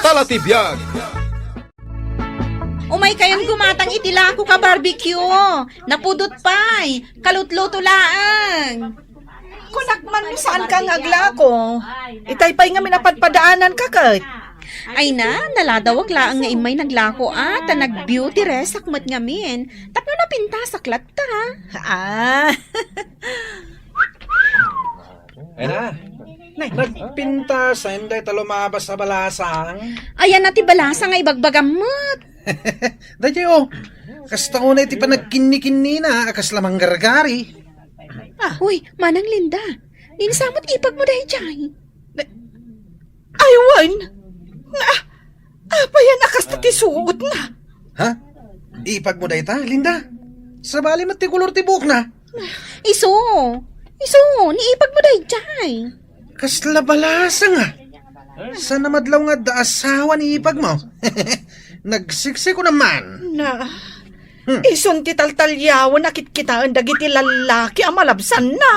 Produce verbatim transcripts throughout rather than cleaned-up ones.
Talatibiag. Umay kayon gumatang iti lako ka barbecue. Napudot pay. Kalutluto laeng. Kunak man no saan ka nga aglako. Itay pay ngamin a padpadaanan ka ket. Ay na, naladawak laeng nga immay naglako a, ta nag-beauty resak met ngamin. Tapno napintasak latta. Ah. Ay na. Nagpintas, ay, dayta lumabas a balasang. Ayan na ti balasang nga ibagbagam met. Daytoy, oh. Kasta unay ti panagkinni-kinnina, a kasla manggargari. Ah. Uy, Manang Linda, insamot ipag mo dayjay. Ay, wen. Nga, apay a kasta ti suot na? Ha? Ipag mo dayta, Linda? Sabali met ti kolor ti buok na. Isu, isu, ni ipag mo dayjay. Kasla balasang, ah. Saan a madlaw nga adda asawa ni ipag mo? Nagsiksik ko naman. Na, Hmm. Isun ti taltaliawen a kitkitaen dagiti lallaki a malabsanna.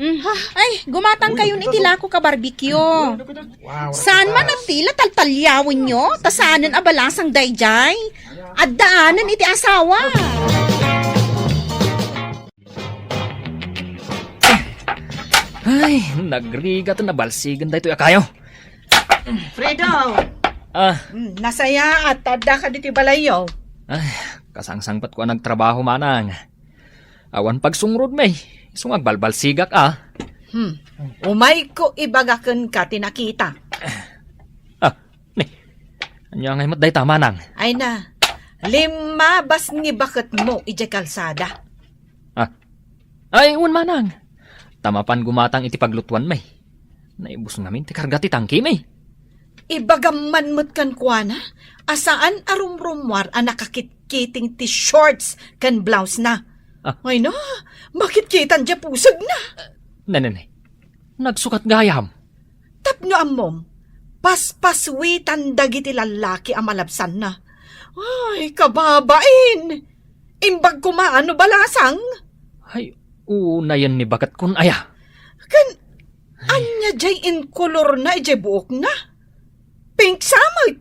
Mm. Ay, gumatang kayon iti lako ka barbecue. Wow, saan man a tila taltaliawenyo, ta saanen a balasang dayjay. Addaanen iti asawa. Ay, nagrigat a nabalsigen daytoy a kayo. Fredo! Ah. Hmm, nasayaat, ta adda ka ditoy balayyo. Ay, kasangsangpet ko a nagtrabaho, manang. Awan pagsungrod, may. Isu nga agbalbalsigak, ah. Hmm. Umay ko ibaga kenka ti nakita. Ah, ni. Ania ngay met dayta, manang? Ay na. Limmabas ni baket mo idiay kalsada. Ah. Ay, wen, manang. Ta mapan gumatang iti paglutuan, may. Naibus ngamin ti karga ti tangki, may. Ibagam man met kenkuana a saan a rumrumuar a nakakitkiting ti shorts ken blouse na. Ah. Ay na, makitkitan diay pusegna. Ne, ne, ne. Nagsukat gayam. Tapno ammom, paspaswitan dagiti lallaki a malabsanna. Ay, kababain! Imbag koma no balasang? Ay, unayen ni baket kun aya. Ken ania diay inkolorna idiay buokna? Pink sa met.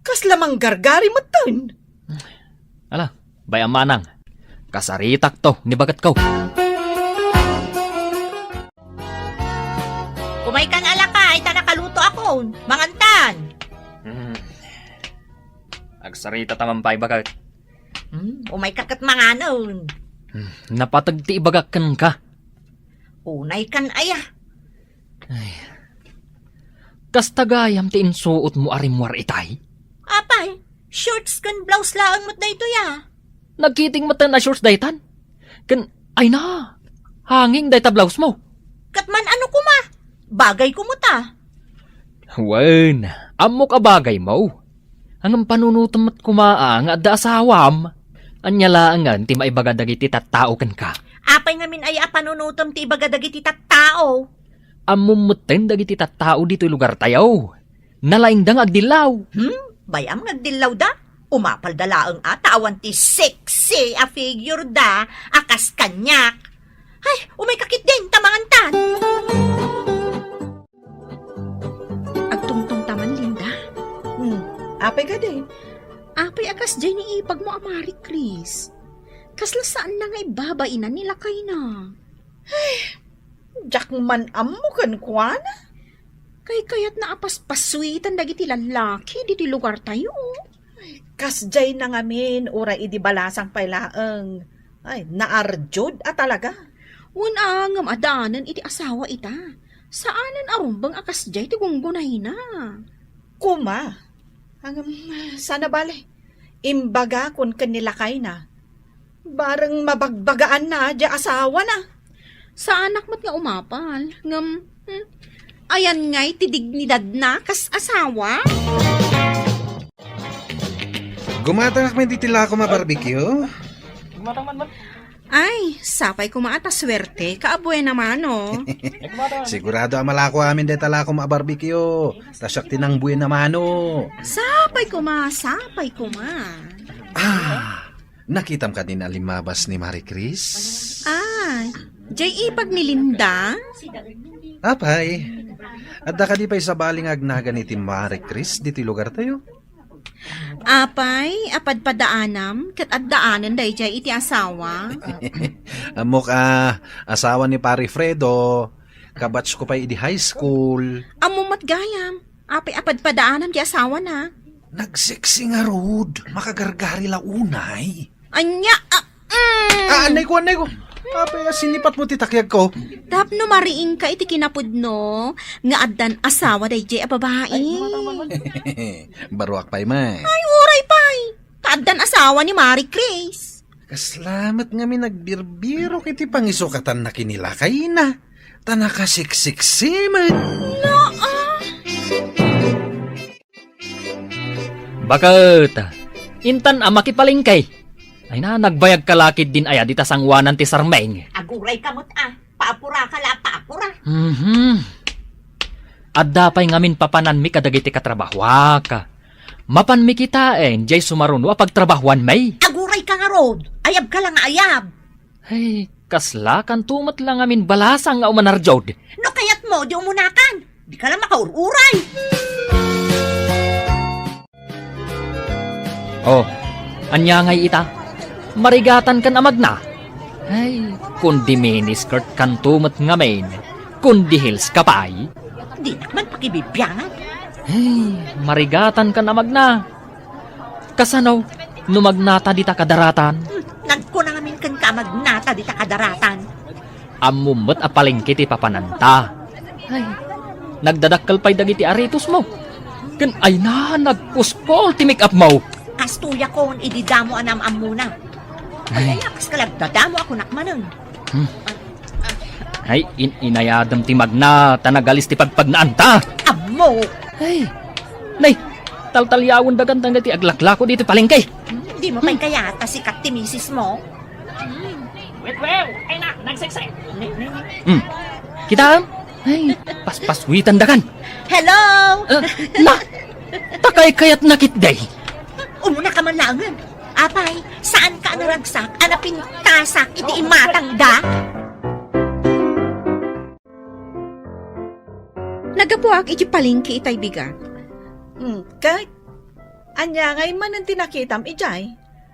Kasla manggargari metten. Ala, bay-am manang. Kasaritak to ni baket ko. Umay kan a lakay, ta nakaluto akon. Mangantan. Hmm. Agsarita ta man pay baket. Hmm, umay ka ket manganen. Hmm, napateg ti ibagak kenka. Unay kan aya. Ay. Kasta gayam ti insuot mo a rimmuar itay? Apay, shorts ken blouse laeng met daytoy a. Nagkiting met a shorts daytan. Ken, ay na, hanging dayta blouse mo. Ket man ano koma? Bagay ko met a. Wen, ammok a bagay mo. Ngem panunotem met koma a nga adda asawam. Ania laengen ti maibaga dagiti tattao kenka? Apay ngamin aya a panunotem ti ibaga dagiti tattao? Ammom metten dagiti tattao ditoy lugartayo. Nalaingda nga agdillaw. Hmm? Bay-am nga agdillawda? Umapalda laeng a ta awan ti sexy a figure da a kas kaniak. Ay, umay ka ketdin ta mangantan. Agtungtong ta man, Linda. Hmm, apay kadi? Apay a kasdiay ni ipag mo a Mari Chris? Kasla saan na nga ibabainan ni lakayna. Ay, diak man ammo kenkuana. Kaykayatna a paspaswitan dagiti lallaki ditoy lugartayo. Ay, kasdiay na ngamin, uray idi balasang pay laeng. Ay, naarjud a talaga. Wen a, ngem adaanen iti asawa ita. Saanen a rumbeng a kasdiay ti gunggunayna. Koma. Ngem, saan a bale. Imbagakon ken ni lakayna. Bareng mabagbagaanna diay asawana. Saanak met nga umapal. Ngem, hmm, ayan ngay ti dignidadna kas asawa? Gumatangak met iti lako a barbecue. Ay, sapay koma a ta suerte ka a buena mano. Sigurado a malako amin dayta lako a barbecue. Ta siak ti nang buena mano. Sapay koma, sapay koma. Ah, nakitam kadin a limmabas ni Mari Chris? Ay, diay ipag ni Linda? Apay, Adda kadi pay sabali nga agnagan iti Marie Chris ditoy lugartayo? Apay, apadpadaanam, ket addaanen daydiay iti asawa? Ammok a, asawa ni Pare Fredo, kabatch ko pay idi high school. Ammom met gayam, apay apadpadaanam ti asawana? Nagseksi ngarud, makagargari la unay. Ania? Ah, mm. Ah, anay ko, anay ko. Apay a sinipat mo ti takiag ko? Tapno mariingka iti kinapudno nga addan asawa daydiay a babai. Ay, mama, mama. Baruak pay met. Ay, uray pay. Ta addan asawa ni Marie Chris. Kasla met ngamin nagbirbirok iti pangisukatan na kinilakayna. Ta nakasiksiksi met. Naa. Baket, intan a makipalengke. Ay na, nagbayag ka lakit din aya dita sanguanan ti sarmeng. Aguray ka met a, paapura ka la, paapura. Mhm. Adda pay ngamin papananmi kadagiti katrabahuak. Mapanmi kitaen, jay sumaruno a pagtrabahuanmi. Aguray ka ngarud, ayab ka la nga ayab. Ay, kasla kanto met la ngamin balasang nga umanarjod. No kayatmo, di umunakan. Di ka la makaur-uray. Oh, ania ngay ita? Marigatan kan amagna. Ay, kundi miniskirt kanto met ngamin. Kundi heels ka pay. Dinak man pakibibiangan. Ay, marigatan kan amagna. Kasano no magnata dita kadaratan? Hmm, nagkuna ngamin kenka a magnata dita kadaratan. Ammom met a palengke ti papananta. Ay, nagdadakkel pay dagiti aritosmo. Ken ay na, nagpuspol ti make-upmo. Kastoyakon idi damo a naam-ammona. Ay. Ay, ay, kas ka la agdadamo a kunak manen. Hmm. Ay, in-, inayadem ti magna, ta nagalis ti pagpagnaanta. Ammo! Ay, nay, taltalyawen dagan dagiti aglaklako ditoy palengke. Hmm, di mo pay kayat a sikat ti misismo? Hmm. Wait, well, ay na, nagseksek. Ni, ni, ni. Hmm. Kitaem? Ay, paspaswitan dagan. Hello! Ah, na, ta kaykayatna ketdi. Umuna ka man laengen. Apay, saan ka a naragsak a napintasak iti imatangda? Naggapuak iti palengke itay bigat. Hmm, ket? Ania ngay manen ti nakitam idiay?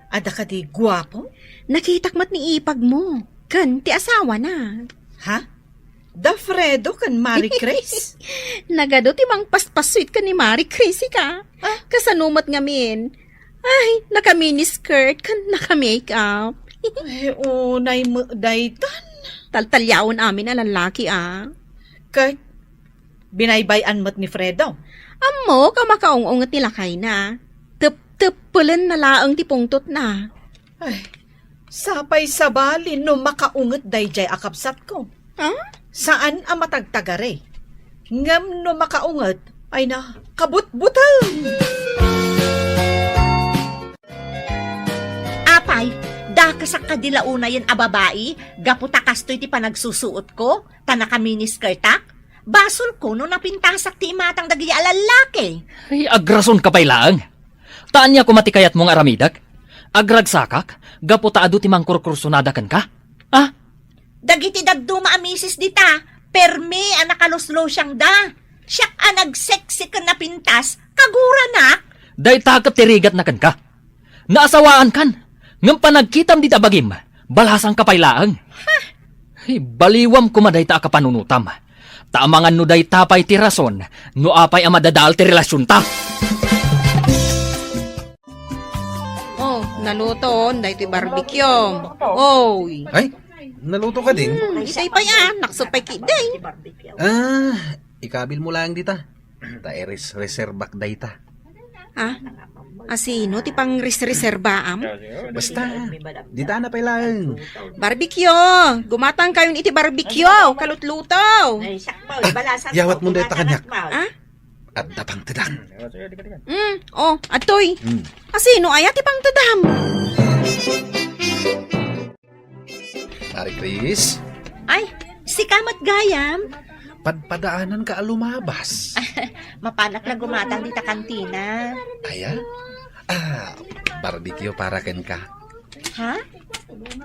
Adda kadi guapo? Nakitak met ni ipagmo, ken ti asawana. Ha? Da Fredo ken Marie Chris? Nagadu ti mangpaspassuit ken ni Marie Chris, ika. Ah? Kasano met ngamin? Ay, naka-miniskirt ken naka-makeup. Ay, unay met daytan. Taltalyawen amin a lallaki, a. Ket, binaybay-an met ni Fredo. Ammok a makaung-unget ti lakayna. Tep-, teppelenna laeng ti pungtotna. Ay, sapay sabali no makaunget daydiay a kabsatko. Ah? Saan a matagtagari. Ngem no makaunget, ay na, kabutbuteng! Apay, dakasak kadi la unayen a babai, gapu ta kastoy ti panagsusuotko, ta naka-miniskirtak? Basolko no napintasak ti imatang dagiti a lallaki. Ay, agrason ka pay laeng. Ta ania koma ti kayatmo nga aramidek? Agragsakak gapu ta adu ti mangkurkursunada kenka? Ah? Dagiti dadduma a misis dita, permi a nakaluslusiangda. Siak a nagseksi ken napintas, kaguranak. Dayta ket ti rigatna kenka. Naasawaankan, ngem panagkitam dita bagim, balasangka pay laeng. Ay, baliwam koma dayta a kapanunotam. Ta amangan no dayta pay ti rason no apay a madadael ti relasionta. Oh, naluton daytoy barbecue. Oy. Ay, naluto ka din? Hmm, itay pay, ah, naksot pay ki-, day. Ah, ikabil mo lang dita. Ta iris-reserbak dayta. Ah? Asino ti pangrisreserbaam? Basta, dita na pay laeng. Barbecue! Gumatang kayon iti barbecue! Kalutluto! Ay, sakto. Ibalasan Yawat mo dayta kaniak. Ah? Adda pangtedang. Mm, oh, adtoy. Mm. Asino aya ti pangtedam? Marie Chris? Ay, sika met gayam. Padpadaananka a lumabas. Mapanak la gumatang dita kantina. Aya? Ah, barbecue para kenka. Ha?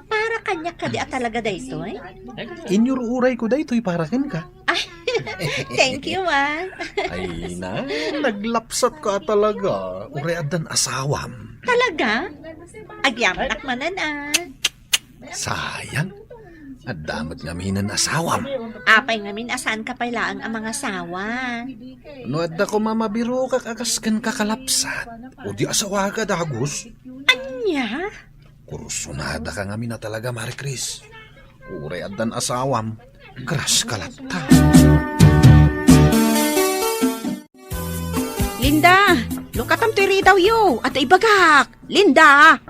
Para kaniak kadi a talaga daytoy? Inyur-urayko daytoy para kenka. Ay, Thank you, ah. Ay na, naglapsat ka talaga. Uray addan asawam. Talaga? Agyamanak manen, ah. Sayang. Adda met ngaminen asawam. Apay ngamin a saan ka pay laeng a mangasawa? No adda koma mabirokak a kas kenka kalapsat, o di asawaka dagus? Ania? Kursunada ka ngamin a talaga, Mari Chris. Uray addan asawam, kras ka latta. Linda, lukatam toy ridawyo, adda ibagak. Linda!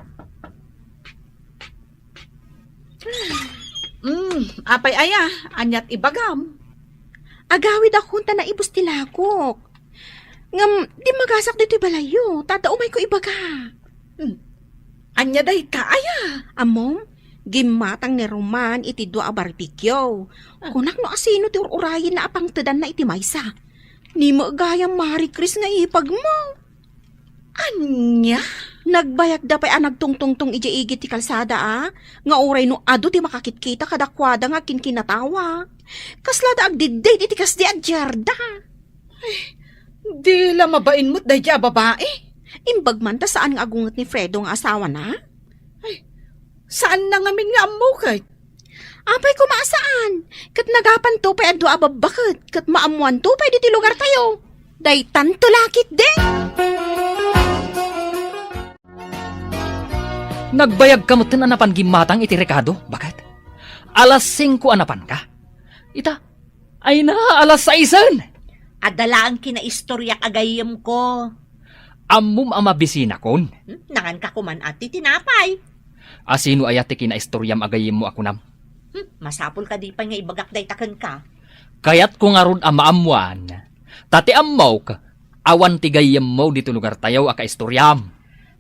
Mm, apay aya, aniat ibagam? Agawid akon ta naibus ti lakok. Ngem, dimmagasak ditoy balayyo, ta adda umayko ibaga. Hmm. Ania dayta aya? Ammom, gimmatang ni Roman iti dua a barbecue. Ah. Kunak no asino ti ur-urayinna a pangtedanna iti maysa. Ni met gayam Mari Chris nga ipagmo. Ania? Nagbayagda pay a nagtungtungtong idiay igid ti kalsada, a, nga uray no adu ti makakitkita kadakuada nga agkinkinatawa. Kasla da agdidded iti kasdi a diarda. Ay, di la mabain met daydiay a babai. Imbag man ta saan nga agunget ni Fredo nga asawana? Ay, saanna ngamin nga ammo ket? Apay koma a saan? Ket nagapanto pay a dua a babbaket, ket maammoanto pay ditoy lugartayo. Daytanto la ketdi. Nagbayagka metten a napan gimmatang iti rekado, baket? Alas singko a napanka. Ita, ay na, alas saisen! Adda laeng kinaistoriak a gayyemko. Ammom a mabisinakon? Hmm, nanganka koman a ti tinapay. Asino aya ti kinaistoriam a gayyemmo a kunam? Hmm, masapul kadi pay nga ibagak dayta kenka? Kayatko ngarud a maammoan, ta ti ammok, awan ti gayyemmo ditoy lugartayo a kaistoriam.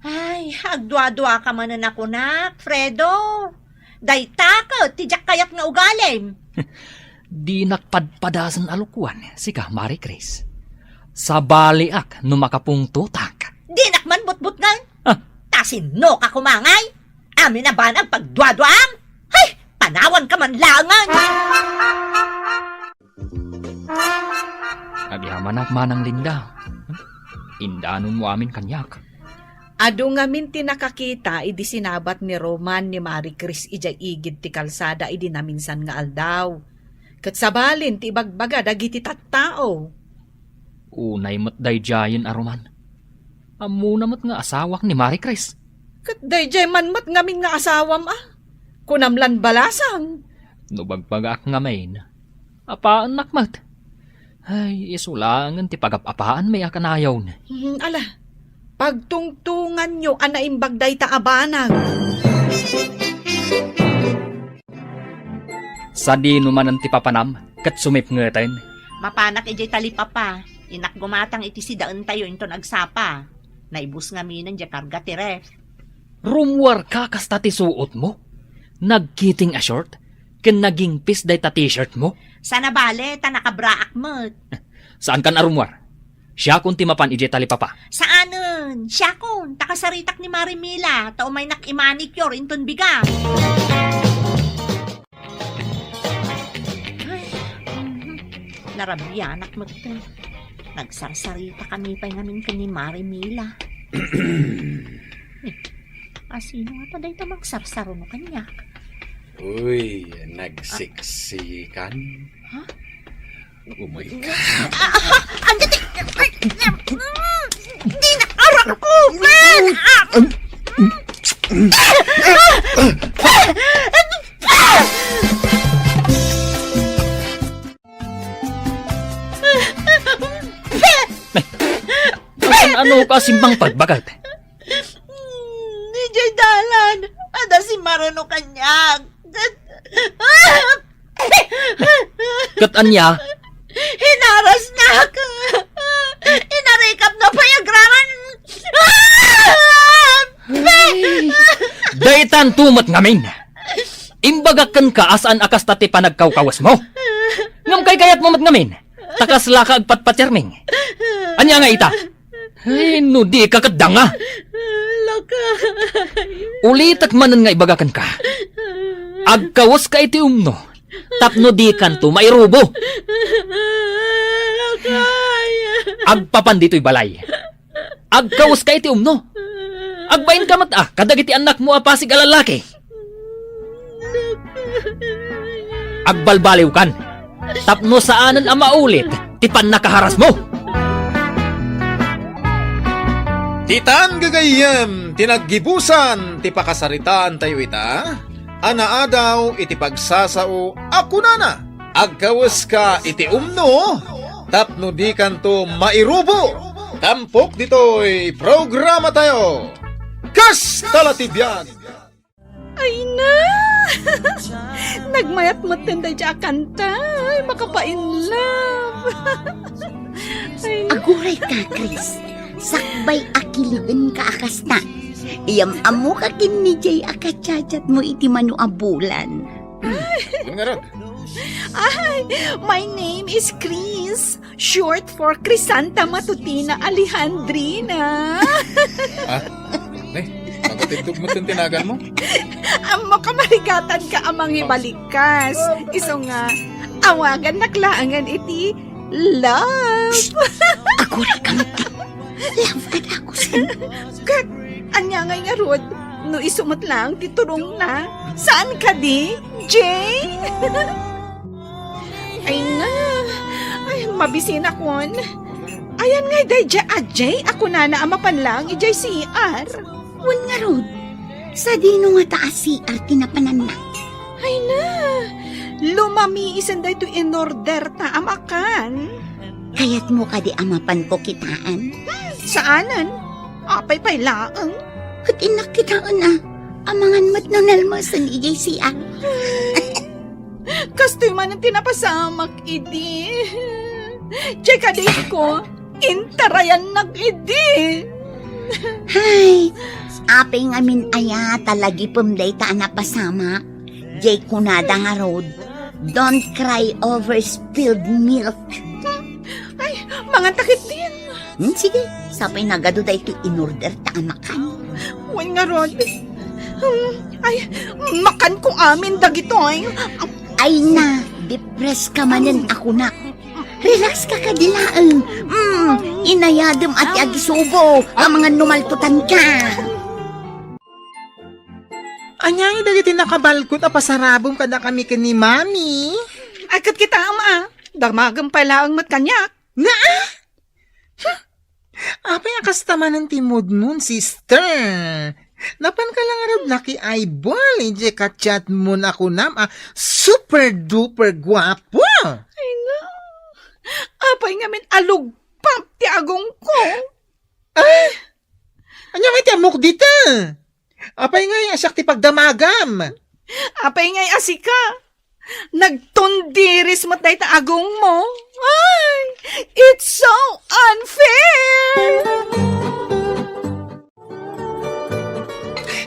Ay, agduadua ka manen a kunak, Fredo. Dayta ket ti diak kayat nga ugalim. Dinak padpadasen a lokoan, sika, Mari Chris. Sabaliak no makapungtotak. Dinak man butbutngen. Ah. Ta sino ka kumangay? Amin a banag pagduaduam? Hay, panawan ka man laengen. Agyamanak manang Linda. Indanonmo amin kaniak. Adu ngamin ti nakakita idi sinabat ni Roman ni Mari Chris idiay igid ti kalsada idi naminsan nga aldaw. Ket sabalin ti ibagbaga dagiti tattao. Unay met daydiayen a Roman. Ammona met nga asawak ni Mari Chris. Ket daydiay man met ngamin nga asawam a. Kunam lan balasang. No bagbagaak ngamin, apaennak met. Ay, isu laengen ti pagap-apaanmi a kanayon. Hmm, ala, pagtungtonganyo a naimbag dayta a banag. Sadino manen ti papanam ket sumipngeten? Mapanak idiay talipapa. Innak gumatang iti sidaentayo inton agsapa. Naibus ngaminen diay karga ti ref. Rummuarka kasta ti suotmo? Nagkiting a short ken nagingpis dayta t-shirtmo? Saan a bale, ta nakabraak met. Saankan a rummuar. Siakon ti mapan idiay talipapa. Saanen, siakon, ta kasaritak ni Mari Mila, ta umaynak i-manicure inton bigas. Ay, mhm. Narabianak met. Nagsarsaritakami pay ngamin ken ni Mari Mila. Eh, asino ngata dayta magsarsaruno kaniak? Uy, nagsiksikan? Ha? Oh my God. Ah, ah, ah, ang gati-, ay, mm, di na arak ko, man! Ah! Ano ka simmang pagbagat? Idiay dalan, adda simmaruno kaniak. Ket ania? Hinarasnak. Inarikapna pay agraman. Ay, daytanto met ngamin. Imbagak kenka a saan a kasta ti panagkawkawesmo. Ngem kaykayatmo met ngamin, ta kaslaka agpatpatiarming. Ania nga ita? Ay, no dika ket danga. Lakay. Ulitek manen nga ibaga kenka. Agkaweska iti umno, tapno dikanto mairubo. Agpapan ditoy balay. Agkaweska iti umno. Agbainka met a kadagiti annakmo a pasig a lallaki. Agbalbaliwkan tapno saanen a maulit ti pannakaharasmo. Ditan gagayyem ti naggibusan ti pakasaritaantayo ita a naadaw iti pagsasao a kunana, "Agkaweska iti umno tapno dikanto mairubo." Tampok ditoy programatayo, Kasta la ti Biag. Ay na! Nagmayat met ten daydiay a kanta. Ay, makapa-in love. Ay na. Aguray ka, Chris. Sakbay a kiligen ka a kasta. Iyam-ammo ka ken ni Jay a kachat-chat mo iti mano a bulan. Ano nga ron? Ay, my name is Chris. Short for Crisanta Matutina Alejandrina. Ah, ne, magatindog mo itong tinagan mo? Ammo ka marigatan ka a mangibalikas. Isu nga, awagan nak laangan iti love. Aguray ka met. Love ka na ako, Sen. Ket, ania ngay ngarud, no isu met laeng ti turongna? Saan kadi, Jay? Ay na, ay, mabisinakon. Ayan ngay daydiay a Jay a kunana a mapan laeng idiay C R. Wen ngarud, sadino ngata a C R ti napananna? Ay na, lumami isen daytoy inorder ta a makan. Kayatmo kadi a mapanko kitaen? Hmm, saanen. Apay pay laeng? Ket innak kitaen a, amangan met no nalmesen idiay C R. Kastoy manen ti napasamak idi. Diay kadiko, intarayannak idi. Hay, apay ngamin aya ta lagipem dayta a napasamak? Diay kunada ngarud, "Don't cry over spilled milk." Ay, manganta ketdin. Hmm, sige, sapay nagadu daytoy inorder ta a makan. Wen ngarud. Hmm, ay, makanko amin dagitoy. Ay na, depress ka manen a kunak. Relax ka kadi laeng. Hmm, inayadem a ti agisubo, amangan no maltutan ka. Ania ngay dagiti nakabalkot a pasarabem kadakami ken ni Mami? Ay, ket kitaem a, damagem pay laeng met kaniak. Naa? Huh? Apay a kasta manen ti moodmon, sister? Napanka la ngarud naki-eyeball idiay kachatmon a kunam a super duper guapo? Ay, no. Apay ngamin a lugpap ti agongko? Ah! Ania ngay ti ammok dita? Apay ngay a siak ti pagdamagam? Apay ngay a sika? Nagtundiris met dayta agongmo. Ay, it's so unfair!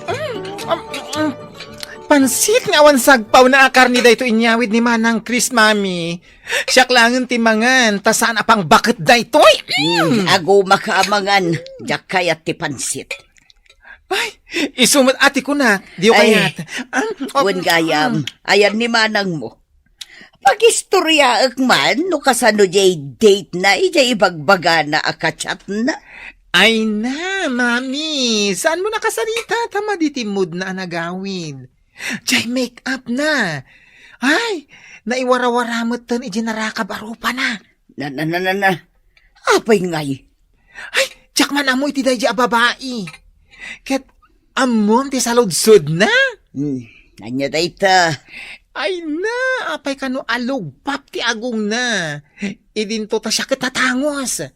Mm, mm, mm. Pansit nga awan sagpawna a karne daytoy inyawid ni Manang Chris, Mami. Siak laengen ti mangan, ta saan a pangbaket daytoy. Mm. Mm, agumaka a mangan, diak kayat ti pansit. Ay, isu met a ti kunak, diyo kayat. Ah, oh, wen gayam, mm. Ayan ni manangmo. Pagistoriaek man no kasano diay date na idiay ibagbagana a kachatna. Ay na, Mami, saanmo nakasarita ta madi ti moodna a nagawid? Diay make-up na. Ay, naiwarawara met ten idiay narakab a rupana. Na, na, na, na, na. Apay ngay? Ay, diak man ammo iti daydiay a babai. Ket ammom ti saludsodna? Hmm, ania dayta? Ay na, apay kano a lugpap ti agongna. Idinto ta siak ket tatangos.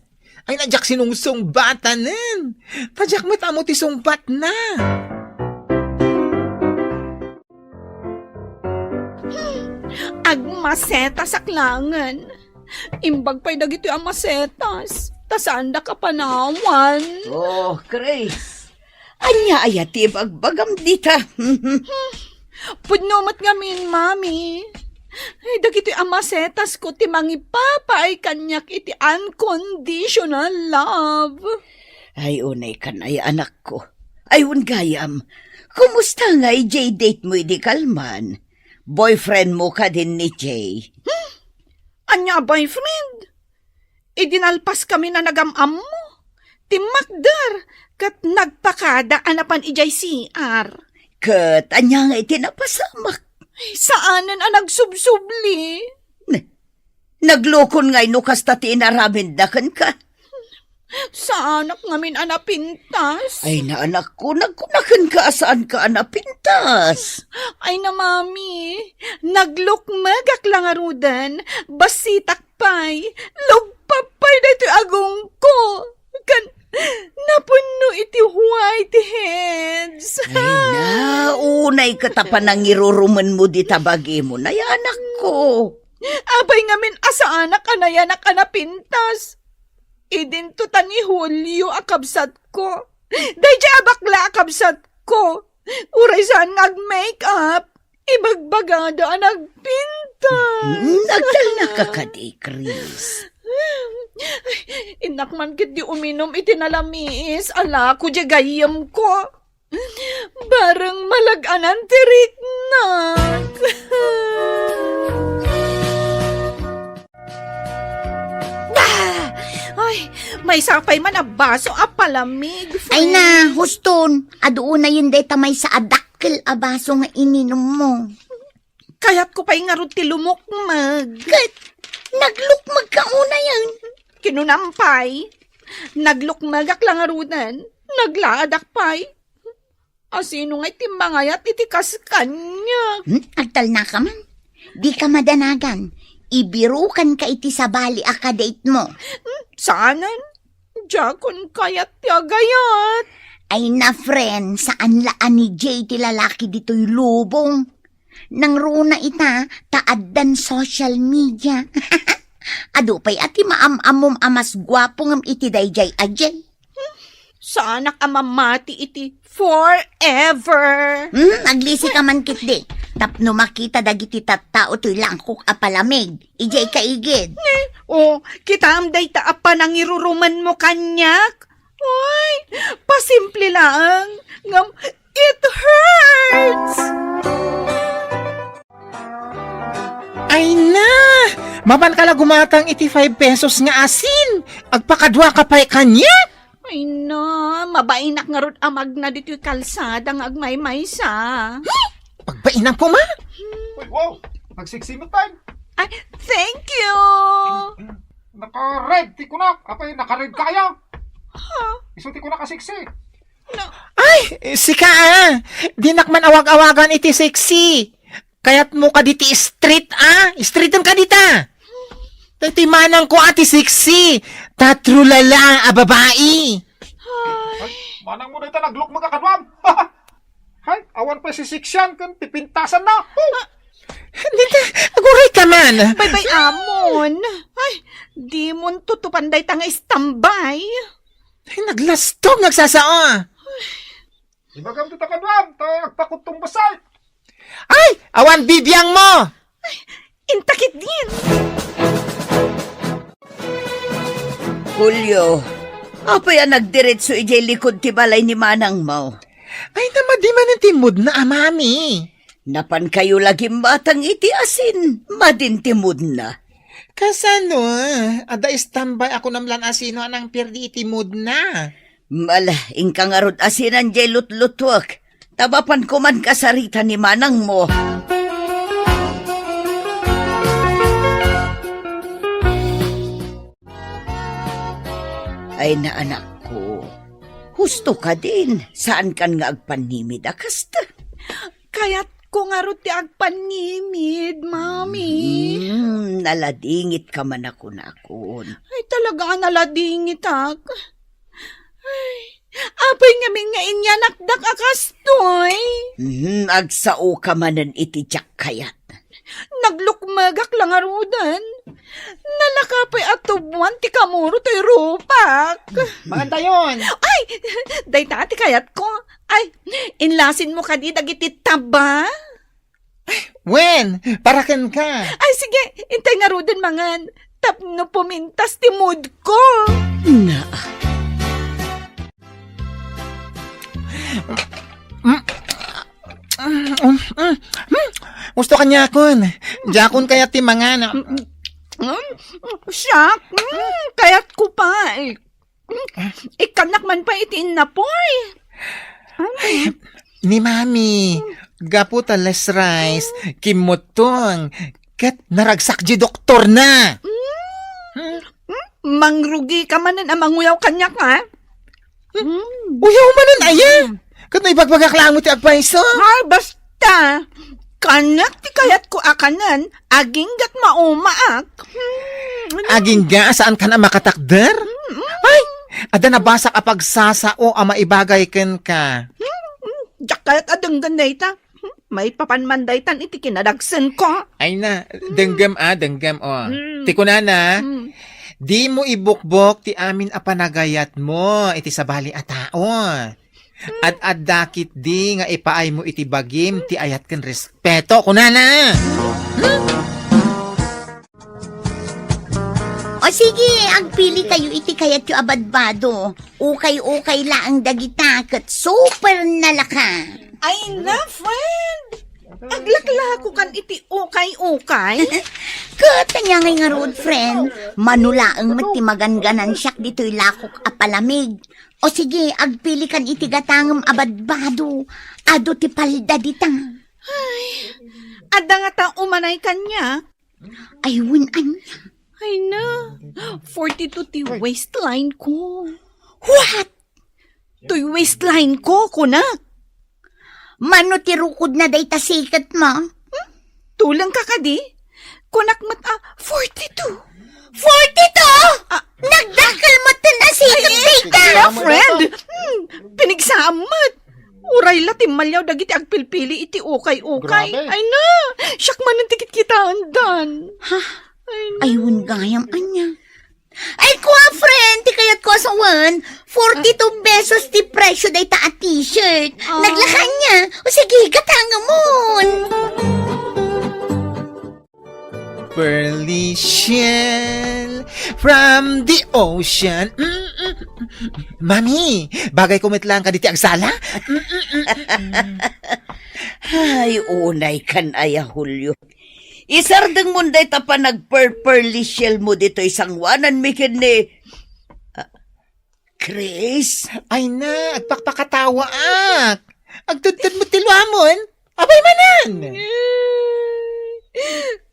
Ay na, diak sinungsungbatanen. Ta diak met ammo ti sungbatna. Hmm, agmasetasak laengen. Imbag pay dagitoy a masetas, ta saandak a panawan. Oh, Chris. Ania aya ti ibagbagam dita? Pudno met ngamin, Mami. Ay, dagitoy a masetasko ti mangipapaay kaniak iti unconditional love. Ay, unay kan ay, anakko. Ay, wen gayam, kumusta ngay diay date mo idi kalman? Boyfriend mo kadin ni Jay? Hmm? Ania a boyfriend? Idi nalpaskamin a nagam-ammo, timmakder ket nagpakada a napan idiay C R. Ket ania nga iti napasamak? Ay, saanen a nagsubsubli. Ne, naglukon ngay no kasta ti inaramidda kenka? Saanak ngamin a napintas. Ay, naanakko, nagkunakenka a saanka a napintas. Ay na, Mami, naglukmegak la ngaruden, bassitak pay, lugpap pay daytoy agongko. Kan, napunno iti whiteheads. Ay na, unay ket a panangirurumenmo dita bagimo, nayanakko. Apay ngamin a saanak a nayanak a napintas? Idinto ta ni Julio a kabsatko. Daydiay a bakla a kabsatko. Uray saan nga ag-makeup, ibagbagada a nagpintas. Hmm, agtalnaka kadi, Chris. Ay, innak man ketdi uminum iti nalamiis a lako diay gayyemko. Bareng malag-anan ti riknak. Ah! Ay, maysa pay man a baso a palamig, friend. Ay na, huston. Adu unayen dayta maysa a dakkel a baso nga ininummo. Kayatko pay ngarud ti lumukmeg. Ket, naglukmegka unayen. Kinunam pay. Naglukmegak la ngaruden. Naglaadak pay. Asino ngay ti mangayat iti kas kaniak? Hmm? Agtalnaka man. Dika madanagan. Ibirukanka iti sabali a kadate mo. Hmm? Saanen? Diakon kayat ti agayat. Ay na, friend, saan la a ni Jay ti lalaki ditoy lubong. Nangruna ita, ta addan social media. Adu pay a ti maam-ammom a mas guapo ngem iti daydiay a Jay. Saanak a mamati iti forever. Hmm, aglisika man ketdi. Tapno makita dagiti tattao toy langkok a palamig. Idiay kaigid. Eh, oh, kitaem dayta a panangirurumenmo kaniak. Oy, pasimple laeng, ngem it hurts! Ay na! Mapanka la gumatang iti five pesos nga asin! Agpakaduaka pay kaniak! Ay na, mabainak ngarud a magna ditoy kalsada nga agmaymaysa. Pagbainam koma? Uy, wow! Nagsiksimet tayo! Ay, thank you! Naka-red ti kunak! Apay, naka-red kayo! Ha? Isu ti kunak a siksi! No. Ay, sika, ah! Dinak man awag-awagan iti siksi! Kayatmo kadi ti street, ah? Streetem kadi ta! Daytoy manangko a ti siksi, ta trulala a babai. Ay, manangmo dayta naglukmeg a kaduam. Hay, awan pay sisiksian ken ti pintasanna. Dita, aguray ka man. Baybay-amon. Ay, dimon tutupan dayta nga istambay. Ay, naglastog, nagsasao. Ibagam ti ta kaduam, ta agpakuttong basay. Ay, awan bibiangmo! Inta ketdin! Julio, apay a nagdiretso idiay likud ti balay ni manangmo? Ay, na madi manen ti moodna a mami. Napankayo la gimmatang iti asin, madin ti moodna. Kasano? Adda istambay a kunam lan asino a nangperdi iti moodna. Mala, inka ngarud asinan jay lutlutuek. Ta mapan koman kasarita ni manangmo. Ay, naanakko. Husto kadin, saankan nga agpannimid a kasta. Kayatko ngarud ti agpannimid, Mami. Hmm, naladingit ka man a kunakon. Ay, talaga a naladingitak. Ay, apay ngamin nga inyanakdak a kastoy? Hmm, agsao ka manen iti diak kayat. Naglukmegak la ngaruden. Nalaka pay a tubuan ti kamuro toy rupak. Mangan tayon. Ay, dayta ti kayatko. Ay, inlasinmo kadi dagiti taba? Wen, para kenka. Ay, sige, intay ngaruden mangan. Tapno pumintas ti moodko. Na. Mm. Mm, mm, mm. Gusto kaniakon. Diakon kayat ti mangan. Mm, mm. Mm, siak, mm, kayatko pay. Mm, ikkannak man pay iti innapoy. Mm. Ni Mami, gapu ta less rice, kimmutong, ket naragsak di doktorna. Mm. Mm, mangrugika manen a manguyaw kaniak, ha? Mm. Uyaw manen aya? Mm. Ket no ibagbagak laeng ti agpayso? Ay, basta. Kaniak ti kayatko a kanen, agingga't maumaak. Mm. Agingga a saankan a makatakder? Mm, mm. Ay, adda nabasak a pagsasao a maibagay kenka. Mm, mm. Diak kayat a denggen dayta. Hmm, maipapan man daytan iti kinadagsenko. Ay na, denggem a, denggem, o. Hmm. Ti kunana, hmm, dimo ibukbok ti amin a panagayatmo iti sabali a tao. Hmm. Ad-adda ketdi nga ipaaymo iti bagim ti ayat ken respeto, kunana. Hmm? O sige, agpili kayo iti kayatyo a badbado. Ukay-ukay laeng dagita ket super nalaka. Ay na, friend! Aglaklako kan iti ukay-ukay? Ket ania ngay ngarud, friend? Mano laeng met ti maganganan siak ditoy lakok a palamig. O sige, agpili kan iti gatangem a badbado. Adu ti palda dita. Ay, adda ngata umanay kaniak? Ay, wen ania? Ay na, forty-two ti waistline ko. What? Toy waistline ko, kunak. Mano ti rukodna dayta siket mo? Hmm? Tuleng ka kadi? Kunak met a forty-two. Forty-two? Ah. Nagdakkel met ten a siket dayta. Ay, friend. Hmm, pinigsaam met. Uray la timmaliaw dagiti agpilpili iti ukay-ukay. Grabe. Ay na, siak manen ti kitkitaendan. Ha? Ay na. Ay, wen gayam, ania? Ay, kua, friend, ti kayatko a sawen, forty-two pesos ti presyo dayta a t-shirt. Ah. Naglaka ania? O sige, gatangemon. Pearly shell from the ocean. Mm, mm, mm. Mami, bagay ko met laeng kaditi agsala. Mm, mm, mm, mm. Ay, unay kan aya, Julio. Isardengmon dayta panagper-, pearly shell mo ditoy sangoananmi ken ni, ah, Chris? Ay na, agpakpakatawaak. Agtudtudmo ti luamon. Abay manen!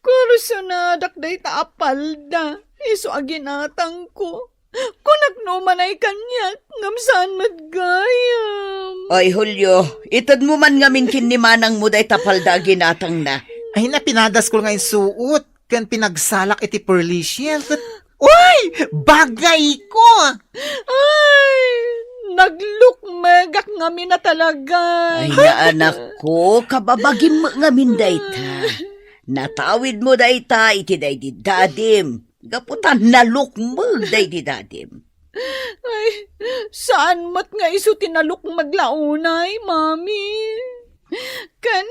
Kursonadak dayta a palda. Isu a ginatangko. Kunak no umanay kaniak, ngem saan met gayam. Ay, Julio, itedmo man ngamin ken ni manangmo dayta palda a ginatangna. Ay na, pinadaskol nga insuot. Ken pinagsalak iti pearly shell ket, uy! Bagayko! Ay, naglukmegak ngamin a talaga. Ay, na anakko, kababagim ngamin dayta. Natawidmo dayta iti daydi dadim. Gapu ta nalukmeg daydi dadim. Ay, saan met nga isu ti nalukmeg la unay, Mami? Ken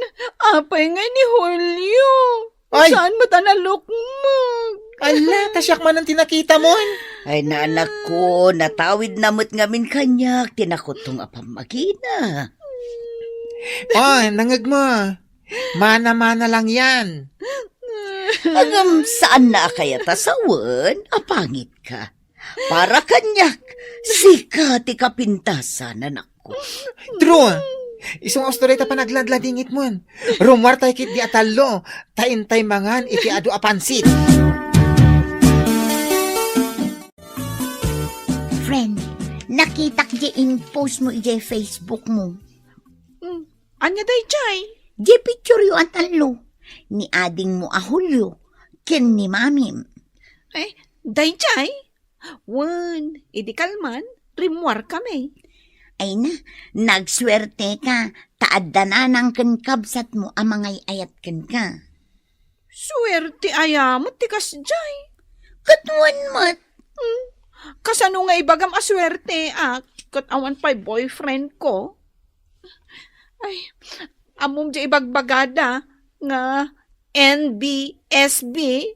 apay ngay ni Julio? Ay! Saan met a nalukmeg? Ala, ta siak manen ti nakitamon. Ay, na anakko, natawidna met ngamin kaniak ti nakutong a pammagina. Oh, nangegmo. Mana-mana lang yan. Ngem, saanna a kayat a sawen a pangitka. Para kaniak, sika ti kapintasan, anakko. True. Isu nga usto dayta panagladladingitmon. Rummuartay ketdi a tallo, ta intay mangan iti adu a pansit. Friend, nakitak di in-post mo idiay Facebook mo. Hmm, ania daydiay? Di picture yo a tallo. Ni adingmo a Julio, ken ni mamim. Eh, daydiay? Wen, idi kalman, rimmuar kami. Ay na, nagsuerte ka, ta adda nanang ken kabsatmo a mangay-ayat kenka. Suerte aya met ti kasdiay. Ket wen met. Hmm, kasano nga ibagam a suerteak ket awan pay boyfriend ko? Ay, ammom di ibagbagada nga N B S B,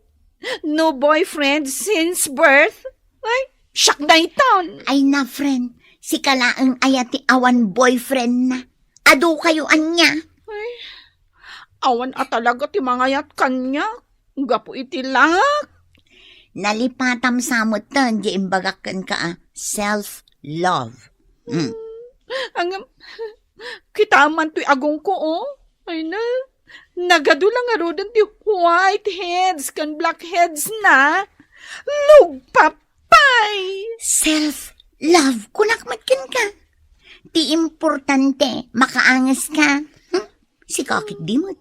no boyfriend since birth? Ay, siak daytan. Ay na, friend, sika laeng aya ti awan boyfriend na. Adu kayo ania? Ay, awan a talaga ti mangayat kaniak. Gapu iti langak. Nalipatam sa metten diay imbagak kenka a self-love. Mm. Ngem, kitaem man toy agongko, oh. Ay na, nagadu la ngaruden ti whiteheads ken blackheads na. Lugpa pay! Self-love, kunak met kenka. Ti importante, makaangeska. Hmm? Sika ket di met.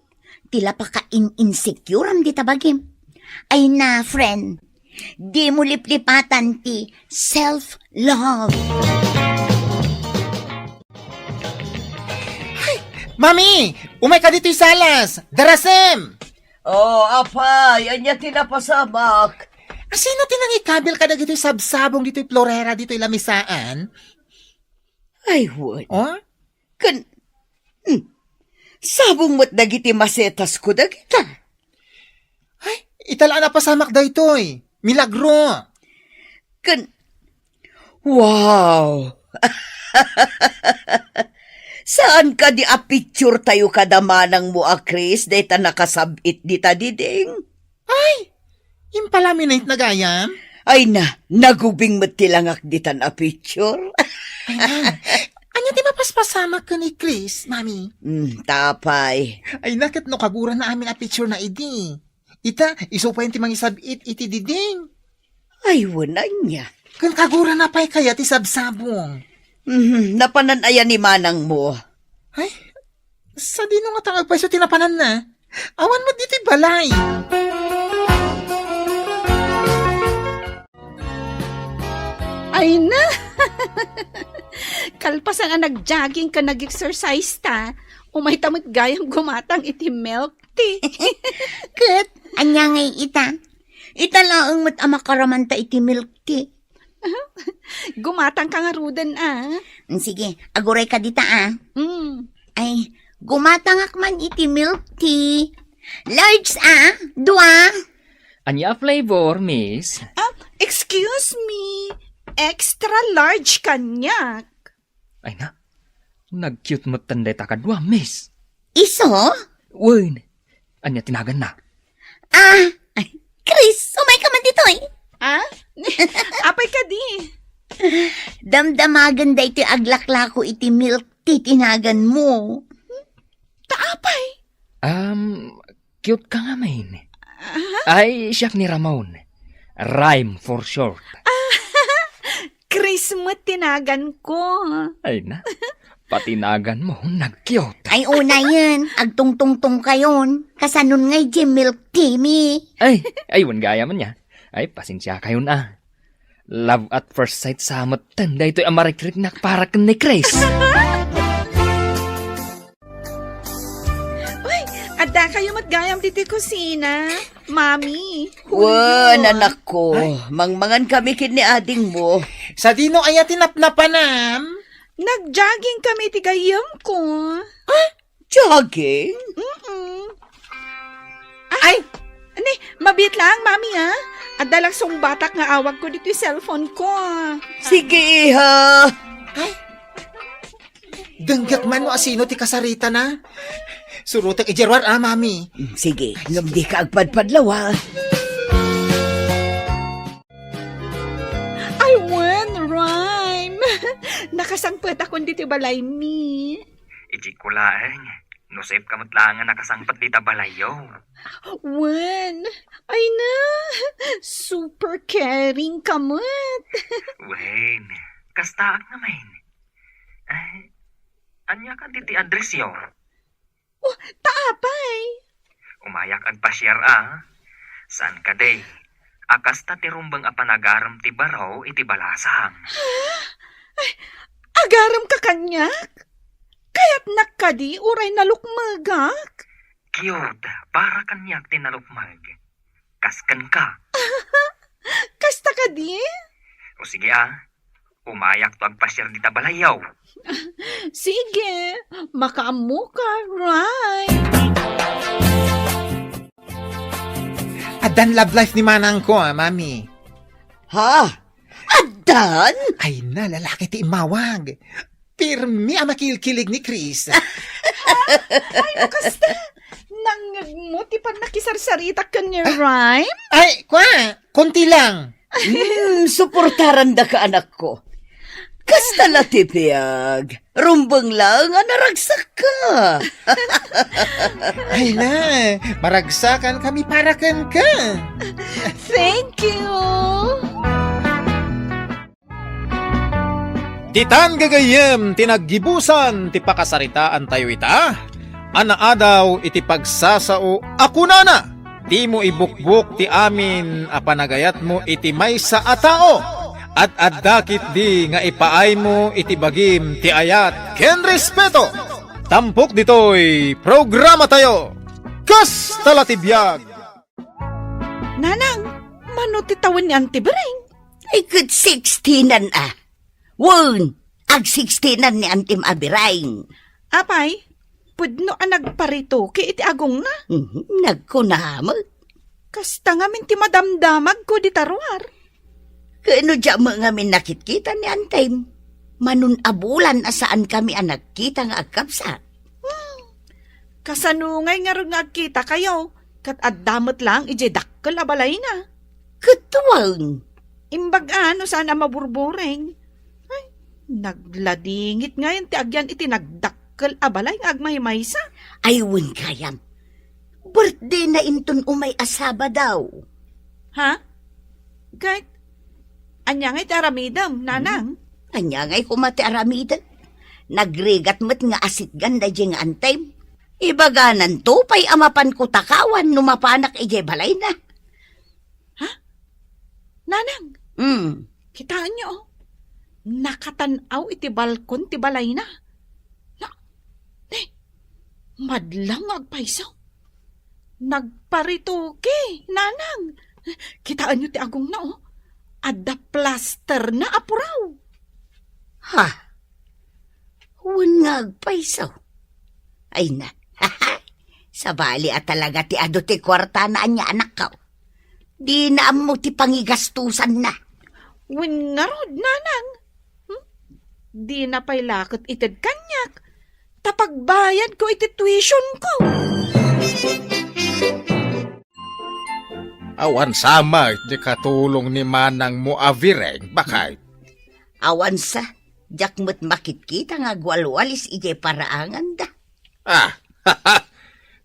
Ti lapaka in-insecuream dita bagim. Ay na, friend. Dimo liplipatan ti self-love. Ay, Mami! Umayka ditoy salas! Darasem! Oh, apay, ania ti napasamak? Asino ti nangikabil kadagitoy sabsabong ditoy florera ditoy lamisaan? Ay, wen. Oh? Ken, hmm, sabong met dagiti masetas ko dagita. Ay, ita la a napasamak daytoy. Milagro. Ken, wow! Saan kadi a picture tayo kada manang mo a Chris, dayta nakasab-it dita diding? Ay, impalaminate na gayam? Ay na, nagubing met ti langak ditan a picture. Ay na, ania ti mapaspasamak ken ni Chris, Mami? Hmm, tapay. Ay na, ket no kagurana amin a picture na idi. Ita, isu pay ti mangisab-it iti diding. Ay, wen, ania? Ken kagurana pay kaya ti sabsabong? Mhm, napanan aya ni manang mo? Ay, sadino ngata nga agpayso ti napananna? Awan met ditoy balay. Ay na! Kalpasan a nag-jogging ken nag-exercise ta, umayta met gayam gumatang iti milk tea. Ket, ania ngay ita? Ita laeng met a makaramanta iti milk tea. Gumatangka ngaruden, a. Mm, sige, agurayka dita, a. Mm. Ay, gumatangak man iti milk tea. Large, a, dua. Ania a flavor, miss? Ah, excuse me. Extra large kaniak. Ay na, nag-cute metten dayta kadua, miss. Isu? Wen, ania ti naganna? Ah, ay, Chris, umayka man ditoy. Ah? Apay kadi? Damdamagen daytoy aglaklako iti milk tea ti naganmo. Ta apay? Um, cute ka ngamin. Aha. Ay, siak ni Ramon. Rhyme for short. Chris met ti naganko. Ay na, pati naganmo, nag-cute. Ay, unayen, agtungtungtong kayon. Kasanon ngay diay milk tea mi? Ay, ay, wen gayam ania. Ay, pasensia kayon, a. Love at first sight sa metten daytoy a marikriknak para ken ni Chris. Uy, adda kayo met gayam ditoy kusina. Mami, Julio. Wen, anakko, ay, mangmangan kami ken ni adingmo. Sadino aya ti napnapanam? Nag-jogging kami ti gayyemko. Ah, jogging? Mm-mm. Ah, ay! Ni, mabiit lang, Mami, ha? Adda lang sungbatak nga awagko ditoy cellphone ko, ah. Sige, iha. Ay! Dengget man no asino ti kasaritana. Surotek idiay ruar, a, Mami. Mm, sige, ngem dika agpadpadlaw, a. Ay, wen, rhyme! Nakasangpetakon ditoy balaymi. Idiay ko laeng, no saipka met laeng a nakasangpet dita balayyo. Wen, ay na, super caring ka met. Wen, kastaak ngamin. Ay, ania kadi ti addressyo? Oh, ta apay? Umayak agpasiar, a. Saan kadi a kasta ti rumbeng a panagarem ti baro iti balasang? Ha? Ay, agaremka kaniak? Kayatnak kadi uray nalukmegak? Cute, para kaniak ti nalukmeg. Kas kenka. Kasta kadi? O sige, a. Umayakto agpasiar dita balayyo. Sige, makaammoka, right? Addan love life ni manangko, a, Mami. Ha? Addan? Ay na, lalaki ti immawag. Pirmi a makilkilig ni Chris. Ay, no kasta, Nangngegmo ti pannakisarsarita ken ni Rhyme? Ay, kwa, konti lang. Hmm, suportarandaka, anakko. Kasta la ti biag. Rumbeng laeng a naragsakka. Ay na, maragsakan kami para kenka. Thank you. Ditan gagayyem ti naggibusan ti pakasaritaantayo ita, a naadaw iti pagsasao a kunana, "Dimo ibukbok ti amin a panagayatmo iti maysa a tao. Ad-adda ketdi nga ipaaymo iti bagim ti ayat ken respeto." Tampok ditoy programatayo, Kasta la ti biag! Nanang, mano ti tawen ni Auntie Bereng? Ay, ket sixteenan a. Wen, ag sixteenan ni Antim a Bereng. Apay, pudno a nagparitoki iti agongna? Mhm, nagkuna met. Kasta ngamin ti madamdamagko dita ruar. Ket no diak met ngamin nakitkita ni Antim, mano a bulan a saankami a nagkita nga agkabsat. Hmm. Kasano ngay ngarud nga agkitakayo, ket adda met laeng idiay dakkel a balayna? Ket wen. Imbag a no saan a maburbureng. Ay, nagladingit ngayen ti agyan iti nagdakkel a balay nga agmaymaysa. Ay, wen gayam. Birthday na inton umay a Sabado. Ha? Ket, ania ngay ti aramidem, nanang? Hmm? Ania ngay koma ti aramidem? Nagrigat met nga asitgan daydiay nga Antim. Ibagananto pay a mapanko takawan no mapanak idiay balayna. Ha? Nanang? Hmm. Kitaenyo, oh. Nakatan-aw iti balkon ti balayna. Na, ne, madlaw nga agpayso. Nagparitoki, nanang. Kitaenyo ti agongna, oh. Adda plasterna a puraw. Ha? Wen nga agpayso. Ay na. Sabali a talaga ti adu ti kuartana ania, anakko. Dina ammo ti pangigastusanna. Wen ngarud, nanang. Hmm? Dina pay la ket ited kaniak. Ta pagbayadko iti tuitionko. Awan sa met ti katulong ni manangmo a Vireng, baket? Awan sa, diak met makitkita nga agwalwalis idiay paraanganda. Ah,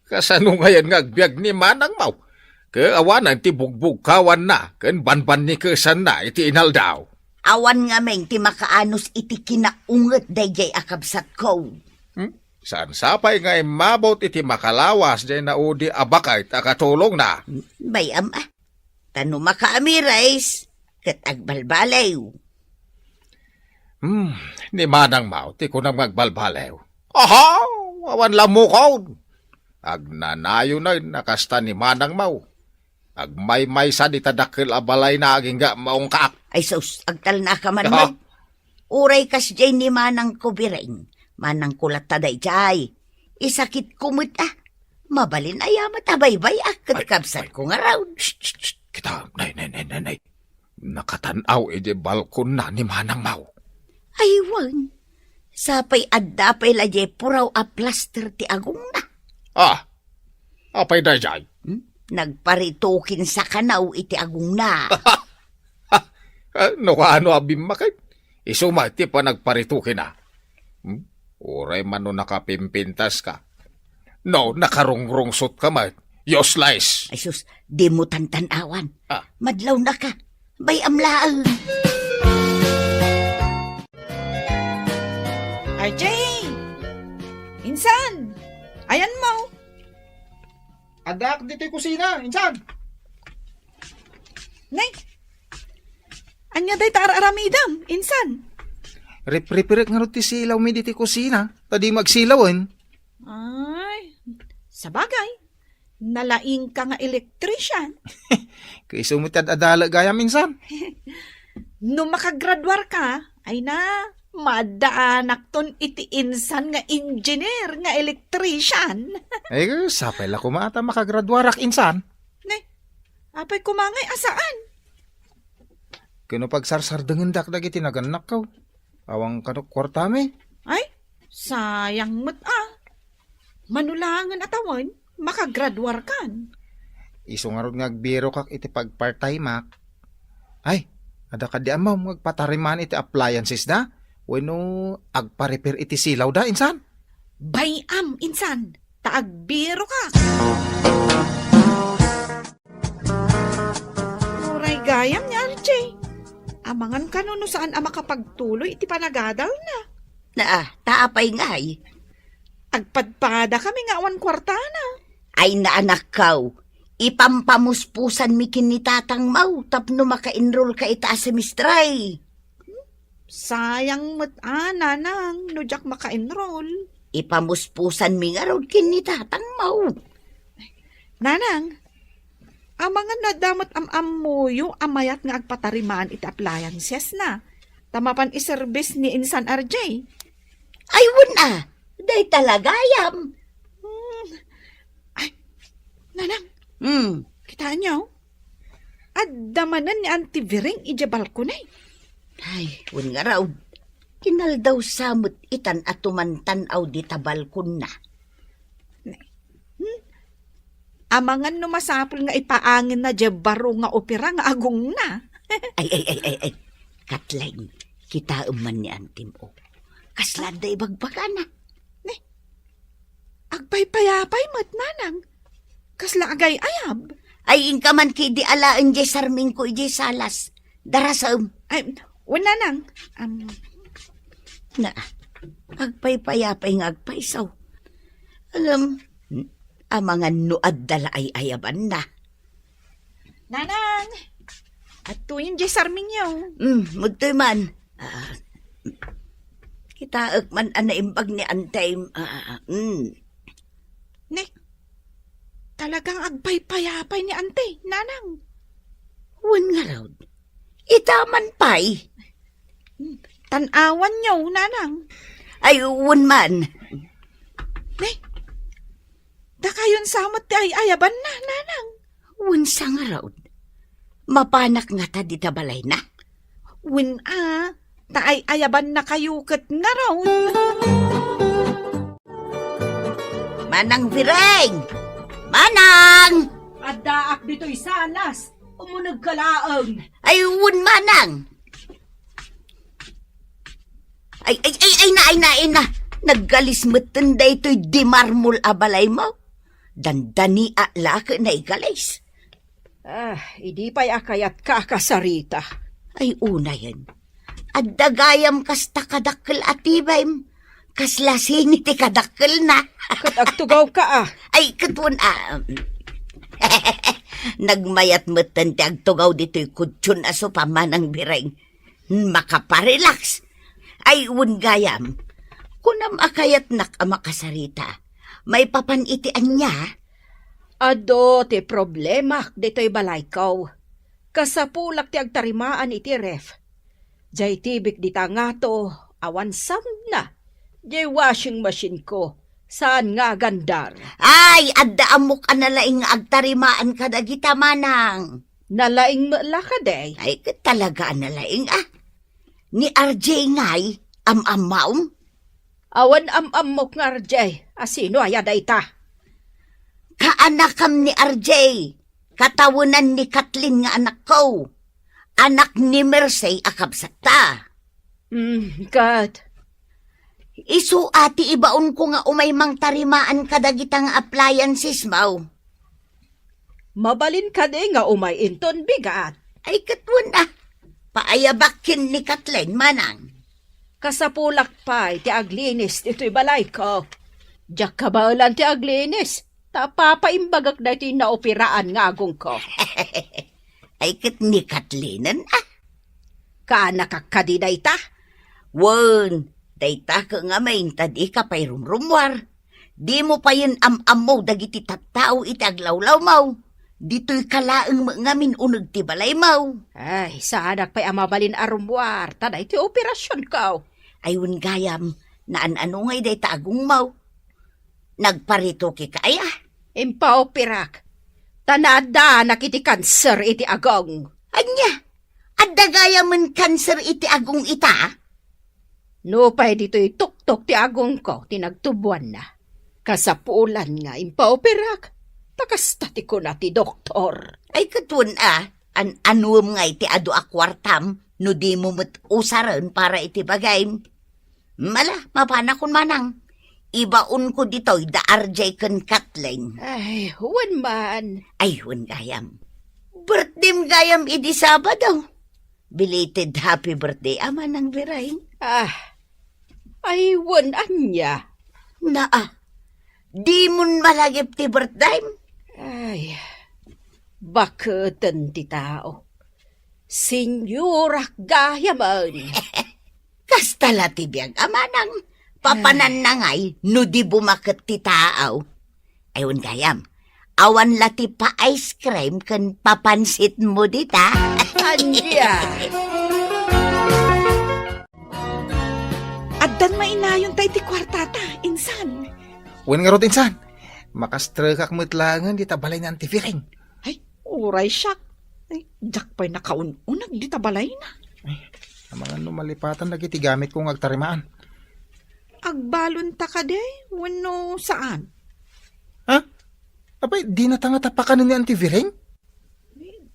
kasano ngayen nga agbiag ni manangmo? Ket awanen ti bugbugkawanna ken banbannikesanna iti inaldaw. Awan ngamin ti makaanus iti kinaunget daydiay a kabsatko. Hmm? Saan sapay nga immabut iti makalawas diay naudi a baket a katulongna? Bay-am a. Ta no makaamiris, ket agbalbaliw. Hmm, ni manangmo ti kunam nga agbalbaliw. Aha! Awan la mukon! Agnanayonen a kasta ni manangmo. Agmaymaysa dita dakkel a balayna agingga maungkaak. Ay sus, agtalnaka man met. Aha. Uray kasdiay ni manangko Bireng, manangko latta daydiay. Isakitko met a. Mabalin aya met a baybay-ak ket kabsatko ngarud. Shh, shh, shh. Kita, nay, nay, nay, nay, nay. Nakatan-aw idiay balkonna ni manangmo. Ay, wen. Sapay adda pay la diay puraw a plaster ti agongna. Ah, apay daydiay? Hmm? Nagparitokin sa kanaw iti agongna. Ah, no kaano a bimmakay? Isu met ti panagparitokina. Hmm? Uray man no nakapimpintaska. No, nakarungrungsotka met. Useless! Ay sus, dimo tantan-awan. Ah. Madlawnaka. Bay-am laeng. R J! Insan! Ayanmo! Addaak ditoy kusina, insan! Nay! Ania dayta ar-aramidem, insan? Ripripirek ngarud ti silawmi ditoy kusina, ta dimo agsilawen. Ay, sabagay, nalaingka nga electrician. Ket isu met ti ad-adalek gayam, insan. No makagraduarka, ay na, maaddaanakton iti insan nga engineer nga electrician. Ay, sapay la koma ta makagraduarak, insan. Ne, apay koma ngay a saan? Ket no pagsarsadengendak dagiti nagannakko, awan kano kuartami. Ay, sayang met a. Mano laengen a tawen, makagraduarkan. Isu ngarud nga agbirokak iti pagpartimak. Ay, adda kadi ammom nga agpatarimaan iti appliances da? Wenno agpa-repair iti silaw da, insan? Bay-am, insan, ta agbiroka. Uray gayam ni R J. Amangan kano no saan a makapagtuloy iti panagadalna. Naa, ta apay ngay? Agpadpadakami nga awan kuartana. Ay, naanakkaw, ipampamuspusanmi ken ni tatangmaw tapno maka-enrollka ita a semestre. Sayang met a, nanang, no diak maka-enroll. Ipamuspusanmi ngarud ken ni tatangmaw. Nanang, amangan no adda met am-ammoyo a mayat nga agpatarimaan iti appliances na. Ta mapan iservice ni insan R J. Ay, wen a, dayta la gayam. Hmm. Ay, nanang, Hmm. Kitaenyo? Adda manen ni Auntie Viring idiay balkoni. Ay, wen ngarud. Inaldaw sa met itan a tumantan-aw dita balkonna. Hmm? Amangan no masapul nga ipaangenna diay baro nga opera nga agongna. Ay, ay, ay, ay, ay. Katleng, kitaem man ni antim, o. Kasla adda ibagbagana. Ne? Agpaypayapay met, nanang. Kasla agay-ayab. Ay, inka man kidi alaen diay sarmingko idiay salas. Darasem. Ay, wen, nanang. Am, Na, agpaypayapay nga agpayso. Ngem, amangan no adda la ay-ayabanna. Nanang! Adtoyen diay sarmingyo. Mm, mudtoy man. Ah, kitaek man a naimbag ni Antay. Ah, mm. Ne, talagang agpaypayapay ni Antay, Nanang. Wen ngarud, ita man pay. Tan-awanyo, Nanang. Ay, wen man. Ne, dakayon sa met ti ay-ayabanna, Nanang. Wen sa ngarud, mapanak ngata dita balayna? Wen a, ta ay-ayabannakayo ket ngarud. Manang Bireng! Manang! Addaak ditoy salas. Umunegka laeng. Ay, wen, Manang. Ay, ay, ay, ay na, ay na, ay na. Naggalis metten daytoy dimarmol a balaymo. Dandaniak la ket naigalis. Ah, idi pay a kayatka a kasarita. Ay, unayen. Adda gayam kasta kadakkel a tibaym. Kasla sini ti kadakkelna? Ket agtugawka a. Ay, ket wen a. Nagmayat metten ti agtugaw ditoy kutson a sopa, Manang Bireng. Makaparelax. Ay, wen gayam. Kunam a kayatnak a makasarita. Maipapan iti ania? Adu ti problemak ditoy balayko. Kasapulak ti agtarimaan iti ref. Diay tibik dita ngato, awan sangna. Diay washing machine ko, saan nga agandar. Ay, adda ammok a nalaing nga agtarimaan kadagita, Manang. Nalaing met la kadi? Ay, ket talaga a nalaing, a. Ni R J ngay, am-ammom? Awan am-ammok nga R J. A sino aya dayta? Kaanakam ni R J. Katawenan ni Kathleen nga anakko. Anak ni Mercy a kabsatta. Hmm, ket? Isu a ti ibaonko nga umay mangtarimaan kadagita nga appliances, maw. Mabalin kadi nga umay inton bigat? Ay, ket wen a. Paayabak ken ni Kathleen, Manang. Kasapulak pay ti aglinis ditoy balayko. Diak kabaelan ti aglinis, ta papaimbagak daytoy naoperaan nga agongko. Ay, ket ni Kathleen, a? Kaanakak kadi dayta? Wen, dayta ket ngamin ta dika pay rumrummuar. Dimo payen am-ammo dagiti tattao iti aglawlawmaw. Ditoyka laeng met ngamin uneg ti balaymaw. Ay, saanak pay a mabalin a rummuar, ta daytoy operasionko. Ay, wen gayam, naan-ano ngay dayta agongmaw? Nagparitokeka aya? Impaoperak, ta naaddanak iti kanser iti agong. Ania? Adda gayamen kanser iti agong ita? Nupay ditoy tuktok ti agongko ti nagtuboanna, Kasapulan nga impaoperak, ta kasta ti kuna ti doktor. Ay, ket wen a, an-anuem ngay ti adu a kuartam no dimo met usaren para iti bagim? Mala, mapanakon manang. Ibaonko ditoy da R J ken Kathleen. Ay, wen man. Ay, wen gayam. Birthdayem gayam idi Sabado. Belated happy birthday, Amanang Biring. Ah, ay, wen ania? Naa, dimon malagip ti birthdayem? Ay, baketen ti tao. Senyorak gayamen. Kasta la ti biag, Amanang. Papananna ngay no di bumaket ti tao. Ay, wen gayam, awan la ti pa-ice cream ken papansitmo dita. Ania? Addan mainayon ta iti kuartata, insan. Wen ngarud, insan. Makastrekak met laengen dita balay ni Auntie Firing. Ay, uray siak. Ay, diak pay nakaun-uneg dita balayna. Ay, amangan no malipatan dagiti gamitko nga agtarimaan. Agbalonta kadi wenno saan? Ha? Apay, dinata ngata pakanen ni Auntie Firing?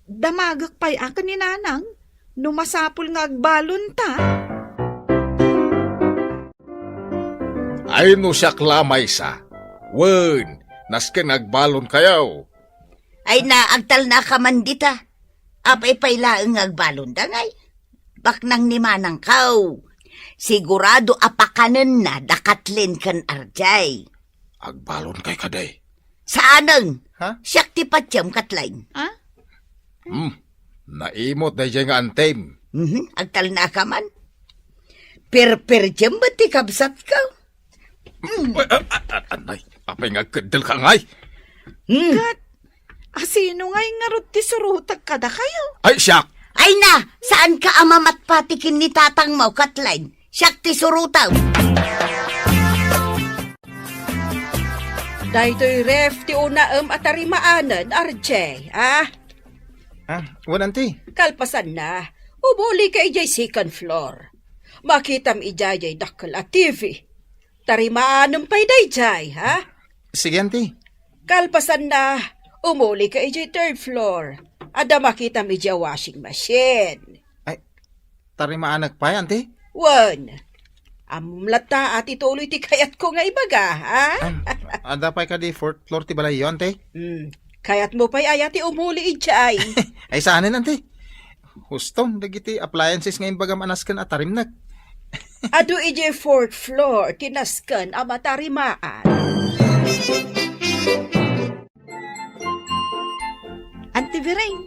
Damagek pay a ken ni Nanang no masapul nga agbalonta. Ay, no siak la maysa, wen, nasken nga agbalonkayo. Ay, naagtalnaka man dita. Apay pay laeng nga agbalonda ngay? Baknang ni Manangkaw. Sigurado a pakanenna da Kathleen ken R J. Agbalonkayo kadi? Saanen. Ha? Siak ti patiem, Kathleen. Ha? Hmm. Naimot daydiay nga antim. Mhm, agtalnaka man. Perperdiem met ti kabsatko. Mm. Ay, ay, ay, ay, anay, apay nga agkeddelka ngay? Hmm. Ket, asino ngay ngarud ti surotek kadakayo? Ay, siak! Ay na, saanka a mamatpati ken ni tatangmo, Kathleen? Siak ti surotem. Daytoy ref ti unaem a tarimaanen, R J, ah? Ah, wen, Auntie. Kalpasanna, umulika idiay second floor. Makitam idiay dakkel a T V. Tarimaanem pay daydiay, ha? Sige, Auntie. Kalpasanna, umulika idiay third floor. Adda makitam idiay washing machine. Ay, tarimaanek pay, Auntie? Wen. Ammom latta a ti tuloy ti kayatko nga ibaga, ha? Ay, adda pay kadi fourth floor ti balayyo, Auntie? Hmm. Kayatmo pay aya ti umuli idiay? Ay, saanen, Auntie. Huston dagiti appliances nga imbagam a nasken a tarimnek. Adu idiay fourth floor ti nasken a matarimaan. Auntie Vering,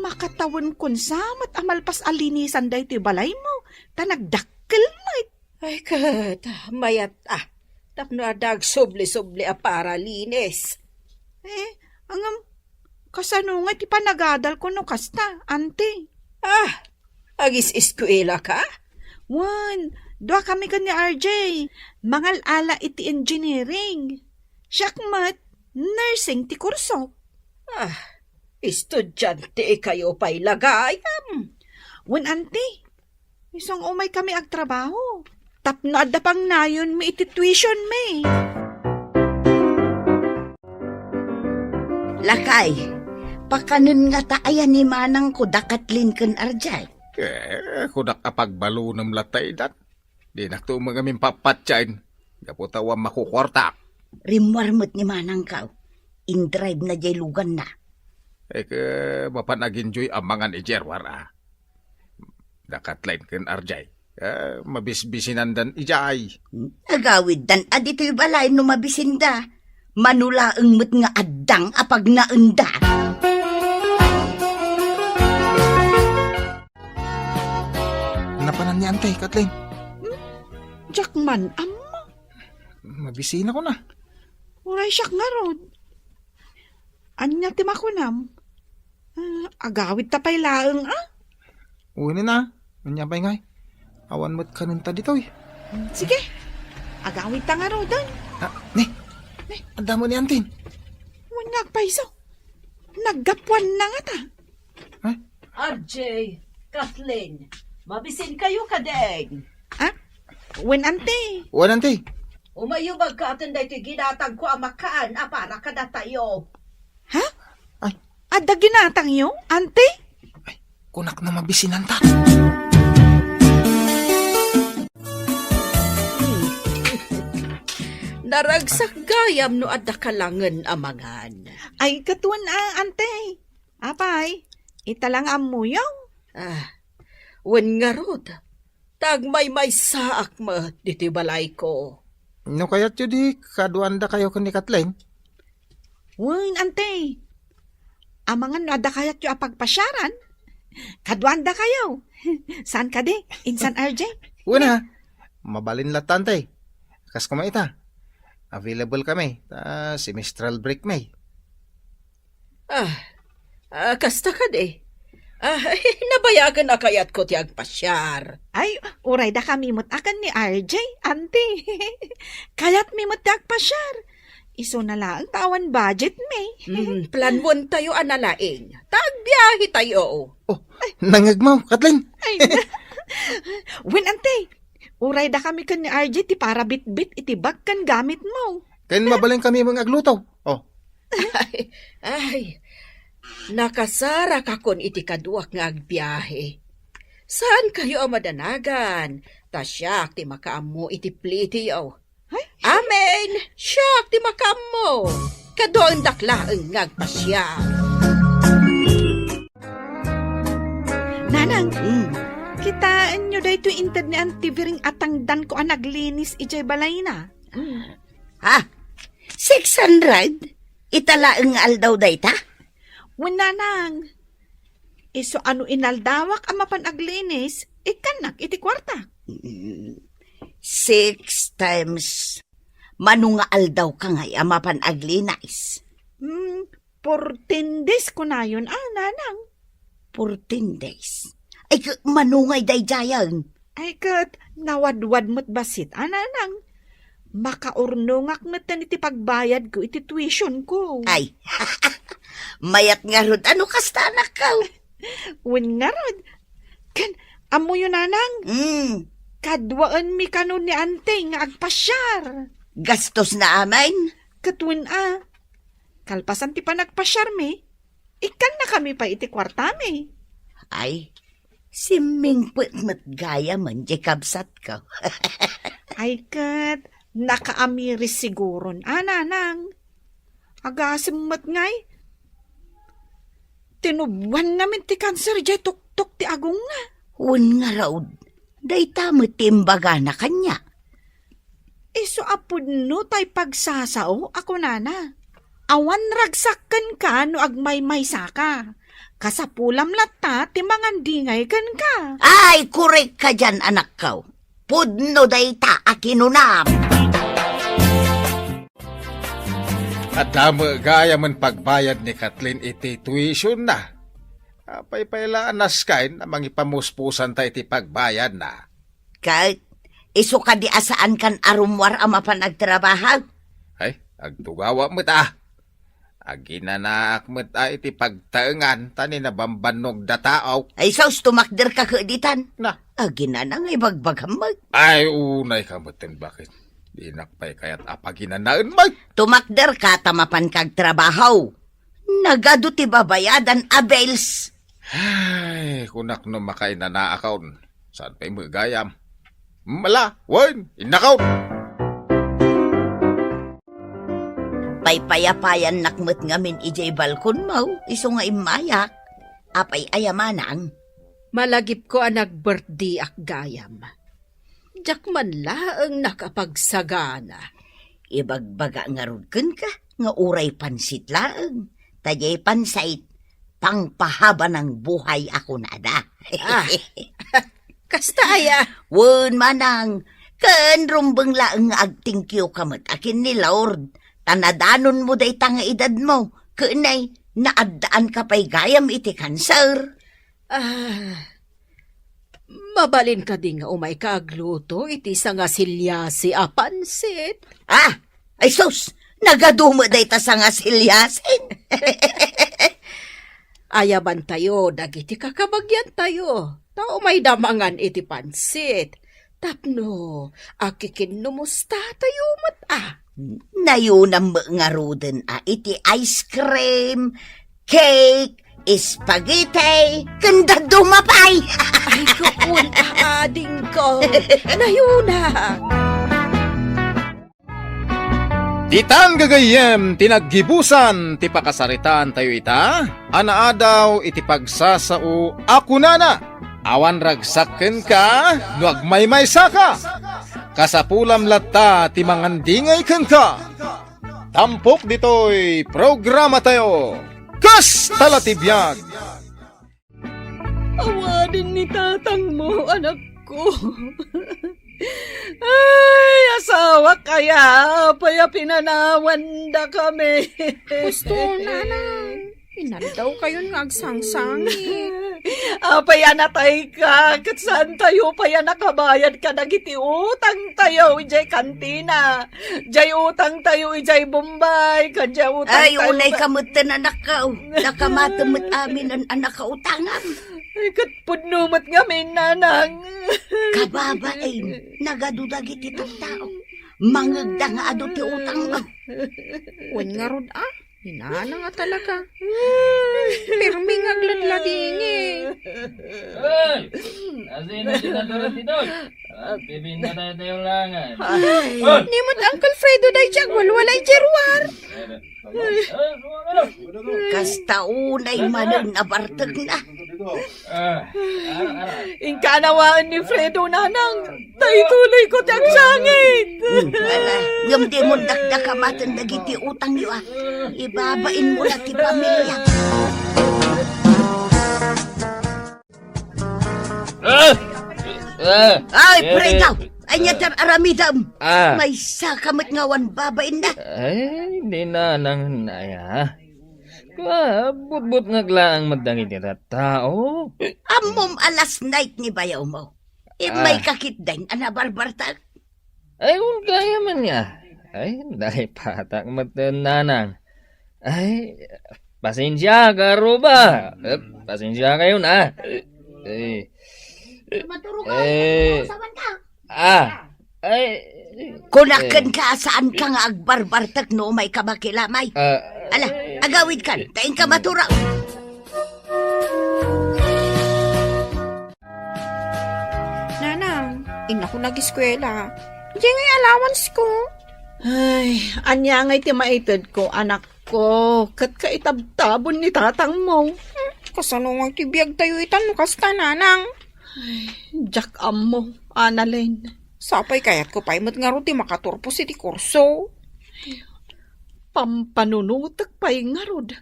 makatawen kon sa met a malpas a linisan daytoy balaymo, ta nagdakkel met. Ay, ket, mayat a, tapno adda agsubli-subli a paralinis. Eh, ngem, kasano nga ti panagadalko no kasta, Auntie? Ah, agis-eskuelaka? Wen, duakami ken ni R J. Mangal-ala iti engineering. Siak met, nursing ti kurso. Ah, estudiante kayo pay la gayam. Wen, Auntie, isu nga umaykami agtrabaho tapno adda pangnayonmi iti tuitionmi. Lakay, pakanen ngata aya ni manangko da Kathleen ken R J? Eh, kunak a pagbalunem latta idan. Dinakto met ngamin pappatien, gapu ta awan makukuartak. Rimmuar met ni manangko. Indrive na jay luganna. Eh, ke, mapan aginjoy a mangan idiay ruar a. Da Kathleen ken R J. Eh, mabisbisinandan idiay. Agawiddan a ditoy balay no mabisinda. Mano laeng met nga addang a pagnaenda. Napanan ni Auntie, Kathleen? Hmm? Diak man ammo. Mabisinakon a. Uray siak ngarud. Ania ti makunam? Ah, agawidta pay laeng, a? Wen a. Ania pay ngay? Awan met kanenta ditoy. Sige. Agawidta ngaruden. Ah, ni. Ni. Adda met ni Auntie. Wen nga agpayso. Naggapuanna ngata. Ha? R J, Kathleen, mabisinkayo kadi? Ah? Wen, Auntie. Wen, Auntie. Umayyo bagkaten daytoy ginatangko a makaan a para kadatayo. Ha? Ay. Adda ginatangyo, Ante? Ay, kunak no mabisinanta. Naragsak gayam no adda ka langen a mangan. Ay, katuen a, Ante. Apay, ita lang ammoyo? Ah, wen ngarud, ta agmaymaysaak met ditoy balayko. No kayatyo di, kaduandakayo ken ni Kathleen? Wen, Ante. Amangan no adda kayatyo a pagpasiaran, kaduandakayo. Saan kadi? Insan R J? Wen a. Mabalin latta, Ante. Kas koma ita. Available kami. Ta semestral break mi. Ah, ah, kasta kadi. Ah, nabayagen a kayatko ti agpasiar. Ay, uray dakami met a ken ni R J, Ante. Kayatmi met ti agpasiar. Isuna laeng ta awan budget mi. Hmm, planwentayo a nalaing. Ta agbiahetayo. Oh, nangngegmo, Kathleen. Ay, na-, wen, Ante, uray dakami ken ni R J ti para bitbit iti bag ken gamitmo. Ken mabalinkami met nga agluto. Oh. Ay, ay. Nakasarakakon iti kaduak nga agbiahe. Saankayo a madanagan, ta siak ti makaammo iti plitiyo. Ay? Amen! Siak ti makaammo! Kaduaendak laeng nga agpasiar. Nanang, Hmm. Kitaenyo daytoy inted ni Auntie Viring a tangdanko a naglinis idiay balayna? Hmm. Ha? Six hundred? Ita laeng nga aldaw dayta? Wen, Nanang. Isu a no inaldawak a mapan aglinis, ikkannak iti kuarta. Mm, six times, mano nga aldaw ka ngay a mapan aglinis? Mm, fourteen days kunayon, a, Nanang. Fourteen days? Ay, k-, mano ngay daydiayen? Ay, ket nawadwad met bassit, a, Nanang. Makaurnongak metten iti pagbayadko iti tuitionko. Ay, mayat ngarud a no kasta, anakko. Wen ngarud. Ken, ammoyo, Nanang? Mm. Kaduaenmi kano ni Auntie nga agpasiar. Gastos na amin? Ket wen a. Kalpasan ti panagpasiarmi, ikkannakami pay iti kuartami. Ay, simmingpet met gayamen diay kabsatko. Ay ket, nakaamiris siguron a, Nanang. Agasem met ngay, tinubuan ngamin ti kanser diay tuktok ti agongna. Wen ngarud, dayta met ti imbagana kaniak. Isu a pudno tay pagsasao a kunana, "Awan ragsak kenka no agmaymaysaka. Kasapulam latta ti mangandingay kenka." Ay, korek ka dian, anakko. Pudno dayta a kinunam. Adda met gayamen pagbayad ni Kathleen iti tuitionna. Apay pay la a naskayen a mangipamuspusanta iti pagbayadna? Ket isu kadi a saankan a rummuar a mapan agtrabaho? Ay, agtugawak met a. Aginanaak met a iti pagtaengan ta ni nabambannog da tao. Ay sus, tumakderka kadi tan. Na. Aginana nga ibagbagam met. Ay, unay ka met ten bakit. Dinak pay kayat a paginanaen met. Tumakderka ta mapanka agtrabaho. Nagadu ti babayadan a bills. Ay, kunak no makainanaakon. Saan pay met gayam? Mala, wen, innakon! Paypayapayannak met ngamin idiay balkonmo, isu nga immayak. Apay aya, Manang? Malagipko a nag-birthdayak gayam. Diak man laeng nakapagsagana. Ibagbaga ngarud kenka nga uray pansit laeng. Ta diay pansit, pangpahaba ng buhay a kunada. Ah, kasta aya? Wen, Manang, ken rumbeng laeng nga agtingkioka met a ken ni Lord, ta nadanonmo dayta nga edadmo, ken nay, naaddaanka pay gayam iti kanser. Ah, mabalin kadi nga umayka agluto iti sangasiliasi a pansit? Ah, ay sus, nagadu met dayta sangasiliasin. Ayabantayo dagiti kakabagiantayo, ta umayda mangan iti pansit. Tapno akikinnumosta tayo met a. Nayunam met ngaruden a iti ice cream, cake, spaghetti, ken dadduma pay. Ay, kuon, adingko. Nayuna. Ditan gagayyem ti naggibusan ti pakasaritaan tayo ita, a naadaw iti pagsasao a kunana, awan ragsak kenka no agmaymaysaka. Kasapulam latta ti mangandingay kenka. Tampok ditoy programa tayo. Kasta la ti biag. Awanen ni tatangmo, anakko. Ay, asawak aya, apay a pinanawandakami. Husto, nanang. Inaldaw kayon nga agsangsangit. Apay a natayka, ket saan tayo pay a nakabayad kadagiti utang tayo idiay kantina. Diay utang tayo idiay Bombay, ken diay utang Ay, tayo unay ka met ten, anakko. Nakamatem met amin a nakautangan. Ay, ket pudno met ngamin, nanang. Kababain, nagadu dagiti tattao. Mangegda nga adu ti utangmo. Wen ngarud, a? Inana nga talaga. Pirmi nga agladladingit. Hoy! Asino ti natural ditoy? Agpipinda tayo tayo langan. Ay. Hoy! Ni met Uncle Fredo daydi agwalwala idiay ruar. Kasta unay manen a bartekna. Ah, ara, ara. Inka anawaen ni Fredo, nanang. Ta ituloy ko ti agsangit. Hmm, ala, ngem dimon dakdakamaten dagiti utangyo, a. Ibabainmo la ti pamilya. Ah! Ah! Ay, eh, Fredo! Ania ti aramidem? Ah. Maysa ka met nga awan babainna. Ay, di na nang naya. Kabutbutngak laeng met dagiti tattao. Ammom a last night ni bayawmo. Immay Ah. kakitdin a nabarbartak. Ay, wen gayam ania. Ay, naipatak met, nanang. Ay, pasensia, karuba. Eh, pasensia kayon, a. Eh. Maturo ka, eh, sawan ka. Ah. Ay. Kunak Eh. kenka, saanka nga agbarbartek no umay ka makilamay. Ah. Ala, agawidkan, ta inka maturaw. Nanang, innako nagiskwela. Diay ngay allowance ko. Ay, ania ngay ti maited ko, anak ko, ket kaitabtabon ni tatangmo. Hmm, kasano nga ti biag tayo itan no kasta, nanang? Ay, diak ammo, Annalyn. Sapay kayatko pay met ngarud ti makaturpos iti kurso. Pampanunotek pay ngarud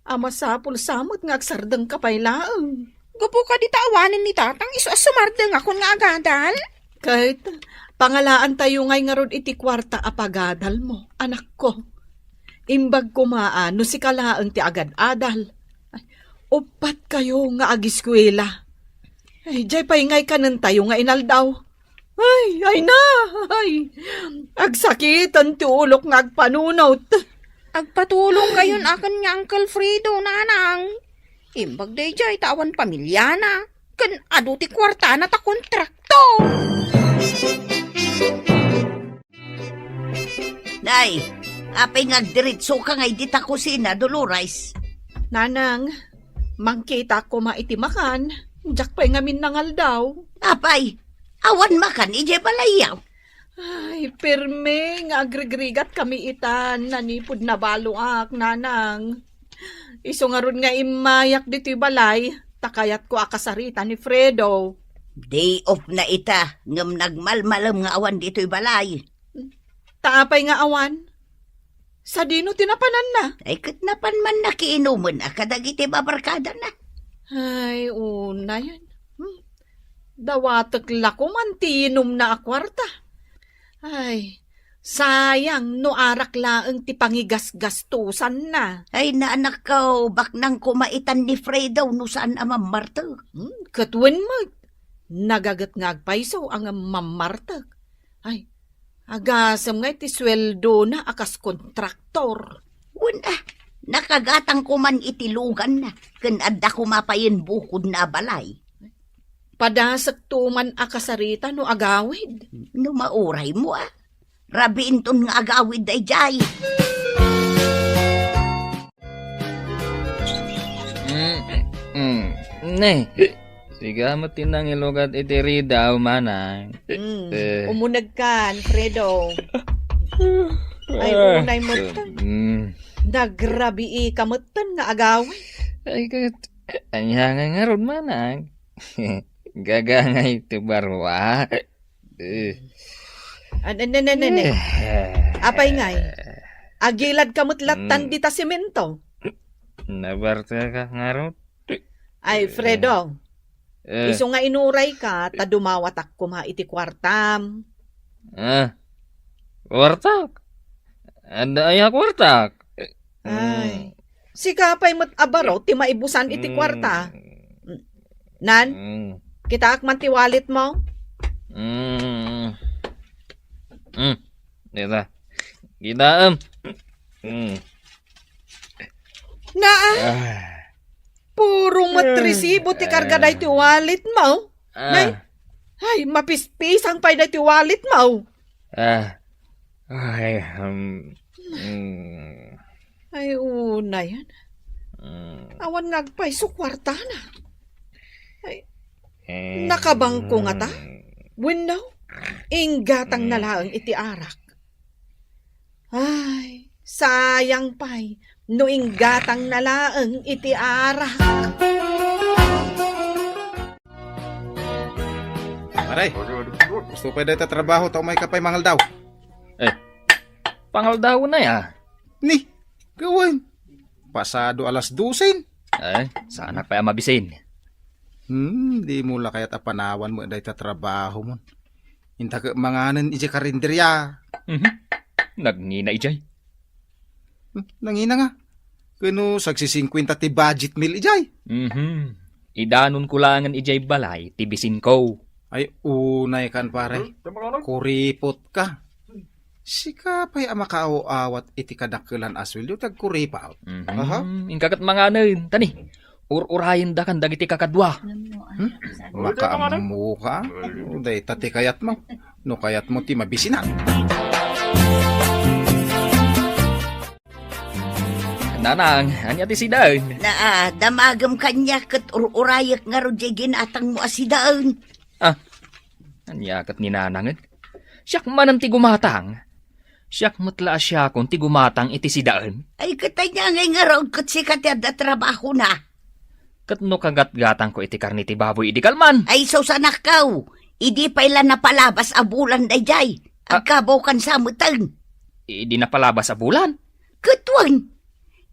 a masapul sa met nga agsardengka pay laeng. Gapu kadi ta awanen ni tatang isu a sumardengakon nga agadal? Ket, pangalaantayo ngay ngarud iti kuarta a pagadalmo, anakko. Imbag koma a no sika laeng ti agad-adal. Ay, uppat kayo nga agiskuela. Ay, diay pay ngay kanentayo nga inaldaw. Ay, ay na, ay. Agsakiten ti ulok nga agpanunot. Agpatulong kayon aken ni Uncle Fredo, nanang. Imbag daydiay ta awan pamiliana, ken adu ti kuartana ta kontraktor. Nay, apay nga agdiretso ka nga idi ta kusina, Dolores? Nanang, mangkita koma iti makan, diak pay ngamin nangaldaw. Apay, awan makan idiay balayyo? Ay, pirmi nga agrigrigat kami itan, nanipud nabaloak, nanang. Isu ngarud nga immayak ditoy balay, ta kayatko a kasarita ni Fredo. Day off na ita, ngem nagmalmalem nga awan ditoy balay. Ta apay nga awan? Sadino ti napananna? Ay, ket napan man nakiinumen a kadagiti babarkadana. Ay, unayen. Hmm. Dawatek la koman ti inumna a kuarta. Ay, sayang no arak laeng ti pangigasgastosanna. Ay, naanakko, baknang koma itan ni Fredo no saan a mammartek. Hmm, ket wen met, nagaget nga agpayso a ngem mammartek. Ay, agasem nga iti sueldona a kas kontraktor. Wen a, nakagatang koman iti luganna, ken adda koma payen bukodna a balay. Padasekto man a kasarita no agawid. No mauraymo, a. Rabiinton nga agawid daydiay. Mm, mm. Ne, sika met ti nangilugat iti ridaw, manang. Mm, Eh. Umunegka, Alfredo. Ay, Ah. Unay met. Mm. Nagrabii ka metten nga agawid. Ay, ket, ania nga ngarud, manang? Gagangay ti barua. Eh. An-, an-, an-, an-, an-, Eh. Apay ngay? Agilad ka met lattan Mm. dita semento. Nabarta ka ngarud? Ay, Eh. Fredo. Eh. Isu nga inuray ka, ta dumawatak koma iti kuartam. Ah. Kuartak? Adda aya kuartak? Ay. Mm. Sika pay met a baro ti maibusan iti Mm. kuarta. Nan, Mm. kitaak man ti wallet mo? Mm. Mm. Dita. Kitaem. Mm. Naa, Ah. puro met Ah. resibo ti karga Ah. daytoy wallet mo. Ah. Nay, ay, mapispisang pay daytoy wallet mo. Ah. Ay, um, mm. Ay, unay. Mm. Awan nga agpayso kuartana. Ay, Eh, nakabangko ngata? mm. Wenno, inggatang na Mm. laeng iti arak. Ay, sayang pay, no inggatang na laeng iti arak. Pare, gusto pay dayta trabaho ta umay ka pay mangaldaw. Eh, pangaldaw na ya. Ni, gawen. Pasado alas dosen. Eh, saanak pay a mabisin. Hmm, dimo la kayat a panawan met dayta trabaho mon. Inta ket manganen idiay karinderya. Mhm. Nagngina idiay. Hmm, nangina nga. Ken no sagsisingkuenta ti budget meal idiay. Mhm. Idanonko laengen idiay balay ti bisinko. Ay, unay kan, pare. Kuripot ka. Sika pay a makaaw-awat iti kadakkelan a sueldo ti agkuripot. Mhm. Aha. Inka ket manganen, ta ni, ur-urayendakan dagiti kakadua. Hmm? Makaammo ka? Dayta ti kayatmo. No kayatmo ti mabisinan. Nanang, ania ti sidaen? Naa, damagem kaniak ket ur-urayek ngarud diay ginatangmo a sidaen. Ah, ania ket ni Nanangen? Siak manen ti gumatang. Siak met la a siakon ti gumatang iti sidaen. Ay, ket ania ngay ngarud ket sika ti adda trabahona? Ket no kagatgatangko iti karne ti baboy idi kalman? Ay, sus, anakkaw, idi pay la napalabas a bulan daydiay. Ah. Agkabawkan sa meten. Idi napalabas a bulan? Ket wen,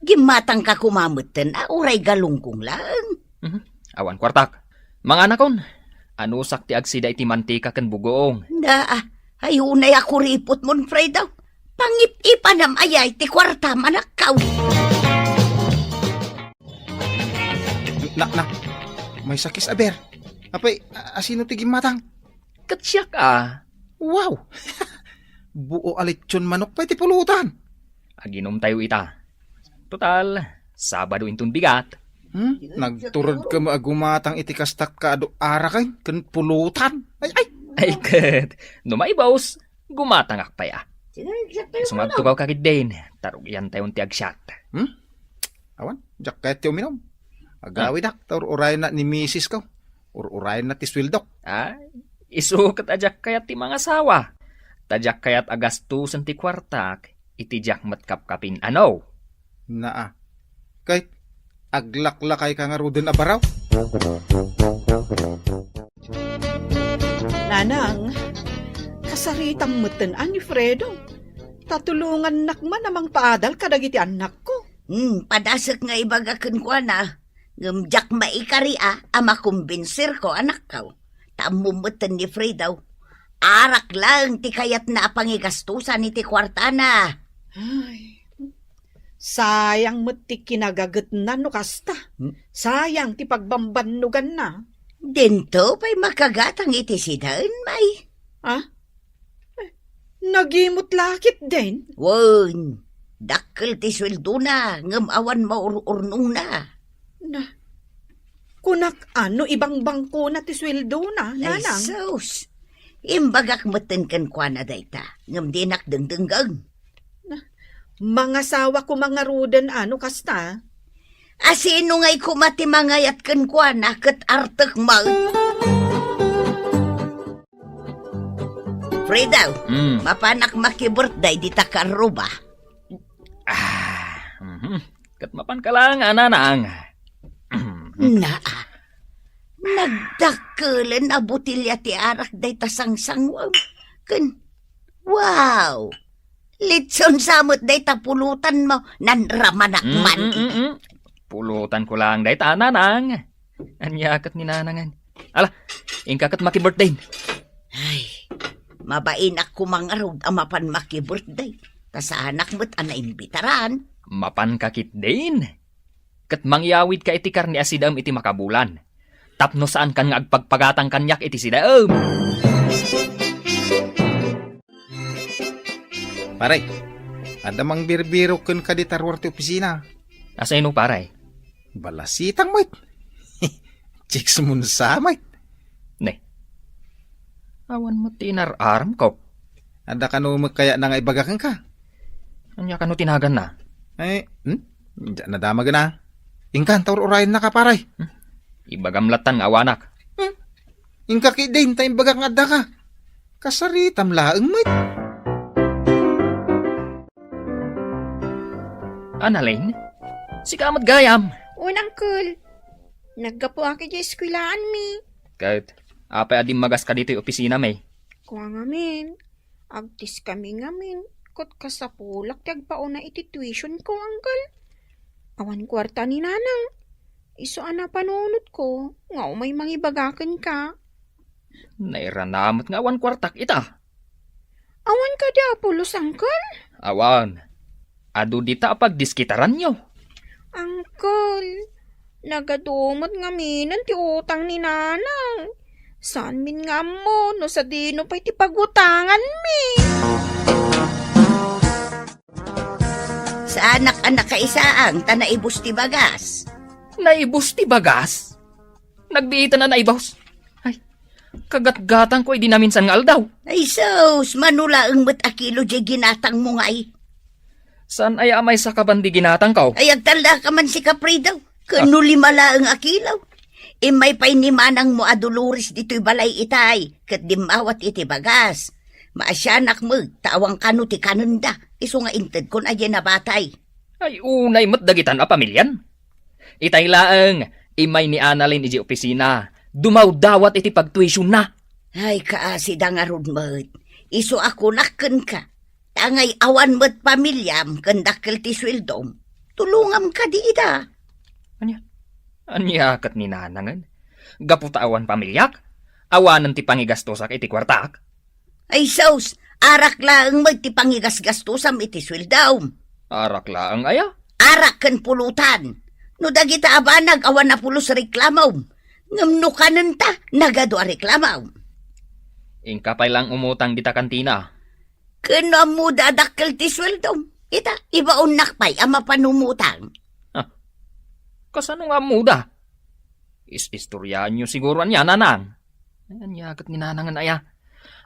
gimmatangka koma metten a uray galunggong laeng. Mhm. Awan kuartak. Manganakon, anusak ti agsida iti mantika ken bugoong. Naa, ay unay a kuripotmon, Fredo. Pangip-ipanam ayay ti kuartam, anakkaw. Na, na, may sakis aber. Apay, a-, asino ti gimmatang? Ket siak a. Wow! Buo a lechon manok pay ti pulutan. Aginumtayo ita. Total, Sabado inton bigat. Hmm? Nagturod ka mo a gumatang iti kastak ka adu araken ken pulutan. Ay, ay! Ay, ket, no maibos, gumatangak pay a. Sumagtukaw ka ketdin, tarugiantayon ti agsiat. Hmm? Awan, diak kayat ti uminum. Agawidak, ta ur-urayenna ni misis ko. Ur-urayenna ti sueldok. Ay, isu ket a diak kayat ti mangasawa. Ta diak kayat a gastusen ti kuartak iti diak met kapkapin-ano. Naa. Ket, aglaklakay ka ngaruden a baraw? Nanang, kasaritam metten a ni Fredo. Ta tulongannak man a mangpaadal kadagiti annakko. Hmm, padasek nga ibaga kenkuana, ngem diak maikari a, a makumbensirko, anakko. Ta ammom metten ni Fredo, arak laeng ti kayatna a pangigastusan iti kuartana. Ay, sayang met ti kinagagetna no kasta. Hmm? Sayang ti pagbambannoganna. Dinto pay makagatang iti sidaen, may. Ah? Eh, nagimot la ketdin? Wen, dakkel ti sueldona, ngem awan maur-urnongna. Na, Kunak, ano, ibangbangkona ti sueldona, Ay, nanang? Sus! Imbagak metten kenkuana dayta, ngem dinak dengdenggen. Mangasawa koma ngaruden, ano, kasta? A, sino ngay koma ti mangayat kenkuana ket artek met? Fredo, Mm. mapanak maki-birthday dita karruba. Ah, mhm. Ket mapanka laeng, a, nanang. Naa, nagdakkelen a botelya ti arak dayta sangsanguem. Ken, wow! Litson sa met dayta pulutanmo, nanramanak Mm, man. mm, mm, mm. Pulutanko laeng dayta, nanang. Ania ket ni nanangen? Ala, inka ket maki-birthday. Ay, mabainak koma ngarud a mapan maki-birthday. Ta saanak met a naimbitaran. Mapanka ketdin. Ket mangyawidka iti karne a sidaem iti makabulan. Tapno saankan nga agpagpagatang kaniak iti sidaem. Pare, adda mangbirbirok kenka dita ruar ti opisina. Asino, pare? Balasitang met. Chicks mo sa met. Ne. Awan met ti inar-aramko. Adda kano met kayatna nga ibaga kenka? Ania kano ti naganna? Eh, hmm? Diak nadama gana. Inka, anta ur-urayennak, pare. Hmm? Ibagam lattan nga awanak. Hmm? Inka ketdin, ta imbagak nga addaka. Kasaritam laeng met. Annalyn, sika met gayam. Wen, Uncle. Naggapuak idiay eskuelaanmi. Ket apay a dimmagas ka ditoy opisinami? Kua ngamin, agtiskami ngamin, ket kasapulak ti agpauna iti tuitionko, Uncle. Awan kuarta ni Nanang. Isu a napanunotko nga umay mangibaga kenka. Nairana met nga awan kuartak ita. Awan kadi a pulos, Uncle? Awan. Adu dita a pagdiskitaranyo. Uncle, nagadu met ngaminen ti utang ni Nanang. Saanmin nga ammo no sadino pay ti pagutanganmi. Saanak a nakaisaang ta naibus ti bagas. Naibus ti bagas? Nagbiitan a naibus. Ay, kagatgatangko idi naminsan nga aldaw. Ay sus, mano laeng met a kilo diay ginatangmo ngay? Saan aya a maysa ka ban di ginatangko? Ay, agtallaka man sika, Fredo. Ken Ah. no lima laeng a kilo. Immay pay ni manangmo a Dolores ditoy balay itay, ket dimmawat iti bagas. Maasianak met, ta awan kano ti kanenda, isu nga intedkon a diay nabatay. Ay, unay met dagitan a pamilian. Itay laeng, immay ni Annalyn idiay opisina, dumawdawat iti pagtuisionna. Ay, kaasida ngarud met. Isu a kunak kenka. Ta ngay awan met pamiliam ken dakkel ti sueldom, tulongam kadi ida. Ania? Ania ket ni Nanangen? Gapu ta awan pamiliak, awanen ti pangigastosak iti kuartak? Ay sus, arak laeng met ti pangigasgastosam iti sueldom. Arak laeng aya? Arak ken pulutan. No dagita a banag awan a pulos reklamom, ngem no kanenta, nagadu a reklamom. Inka pay laeng umutang dita kantina. Ken no ammoda a dakkel ti sueldom, ita, ibaonnak pay a mapan umutang. Ah, kasano nga ammoda? Is-istoryaanyo siguro ania, Nanang? Ay, ania ket ni Nanangen aya?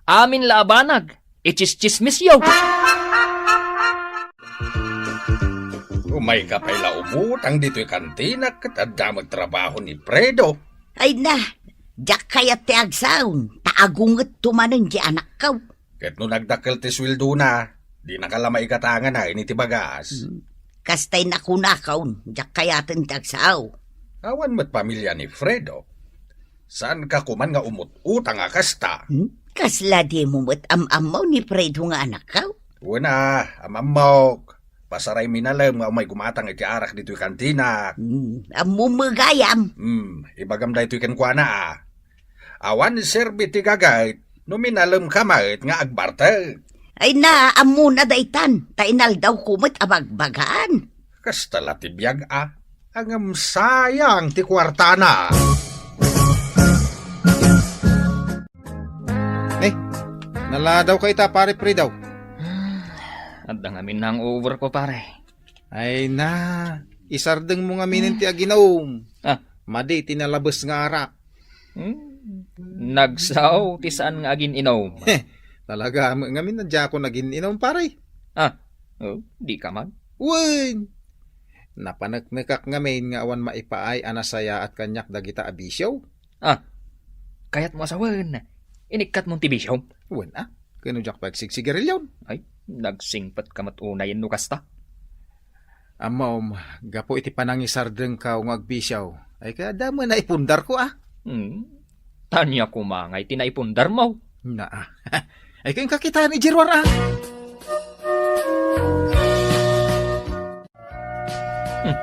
Amin la a banag, itsistsismisyo. Umayka pay la umutang ditoy kantina ket adda met trabaho ni Fredo. Ay na, diak kayat ti agsaon, ta agungetto manen ti anakko. Ket no nagdakkel ti sueldona, dinaka la maigatangana iti bagas. Hmm. Kastay nakunakon, diak kayaten ti agsao. Awan met pamilya ni Fredo. Saanka koman nga umut-utang a kasta? Hmm? Kasla dimo met am-ammo ni Fredo nga anakko? Wen a, am-ammok. Pasaraymi nalem nga umay gumatang iti arak ditoy kantina. Hmm, ammom met gayam. Hmm, ibagam daytoy kenkuana a. Awan serbi ti gagayt no minalemka met nga agbartek. Ay na, ammona daytan, ta inaldawko met a bagbagaan. Kasta la ti biag a, ngem sayang ti kuartana. Ne, naladawka ita, Pare Fredo. Adda ngamin hangover ko, pare. Ay na, isardengmo ngaminen ti aginum. Ah, Madi ti nalabes nga arak. Hmm. Nagsao ti saan nga agin-inom. Talaga, am-, ngamin na diakon agin-inom, pare. Ah, oh, di ka man? Wen! Napaneknekak ngamin nga awan maipaay a nasayaat kaniak dagita a bisio. Ah, kayatmo a sawen, inikkatmon ti bisio? Wen, ah, ken no diak pagsigsigarilyon. Ay, nagsingpet ka met unay no kasta. Ammom, gapu iti panangisardengkaw nga agbisio, ay kaya damo naipundarko, ah. Hmm. Tania koma nga iti naipundarmo. Naa. Ay, kayong kakitaan ni Gerwar, ah. Hmm.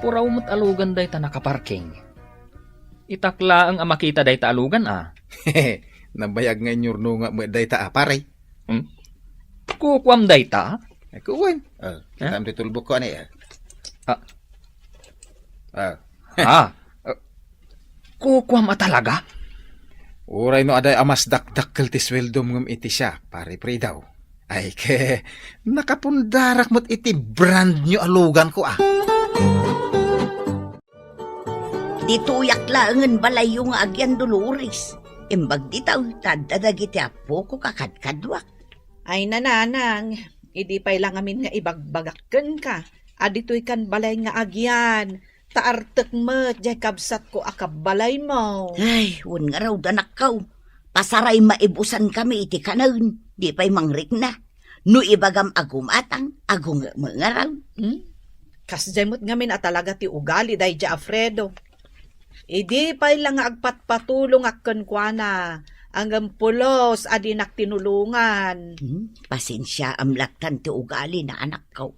Puraw met a lugan dayta nakaparking. Itak laeng a makita dayta a lugan, ah. Nabayag nga inyurnonga met dayta, ah, pare. Hmm? Kukuam dayta? Ay, kuwan. Oh, kita Eh? Ti tulbok ko, ano, eh? Ah. Ah. Ah. Ah. Kukuam a talaga? Uray no aday a mas dakdakkel ti sweldom ngem iti siak, pare Fredo. Ay, ke, nakapundarak met iti brand new a lugan ko, ah. Ditoyak laengen balayyo nga agyan Dolores. Imbag dita, ta adda dagiti appo ko kakadkaduak. Ay, nanang, idi pay la ngamin nga ibagbagak kenka, a ditoy kan balay nga agyan, ta artek met jay kabsatko a kabbalaymo. Ay, wen ngarud, anakko. Pasaray maibusan kami iti kanen, di pay mangrikna. No ibagam a gumatang, agungek met ngarud. Hmm? Kasjay met ngamin a talaga ti ugali daydi a Fredo. Idi pay la nga agpatpatulongak kenkuana, ngem pulos a dinak tinulongan. Hmm, pasensiaam lattan ti ugalina, anakko.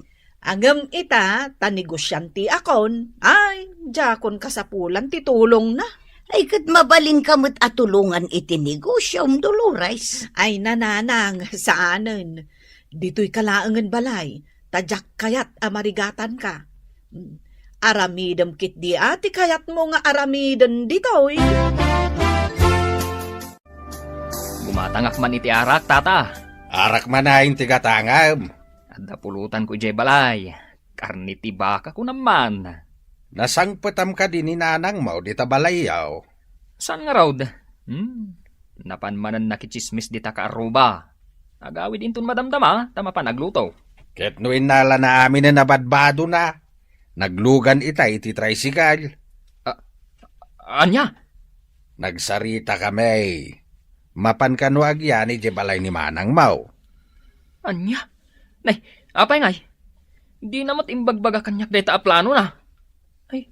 Ngem ita, ta negosiantiakon, ay, diakon kasapulan ti tulongna. Ay, ket mabalinka met a tulongan iti negosiom, Dolores. Ay, nanang, saanen. Ditoyka laengen balay, ta diak kayat a marigatanka. Aramidem ketdi a ti kayatmo nga aramiden ditoy. Gumatangak man iti arak, tata. Arak man ayen ti gatangam. Adda pulutanko idiay balay. Karne ti baka, kunam man. Nasangpetam kadi ni nanangmo dita balayyo? Saan ngarud? Hmm. Napan manen nakitsismis dita kaarruba. Agawid inton madamdama, ta mapan agluto. Ket no innalana aminen a badbadona, naglugan ita iti tricycle. Ah, ania? Nagsarita kami. Mapan kano agyan idiay balay ni manangmo. Ania? Nay, apay ngay? Dina met imbagbaga kaniak dayta a planona. Ay,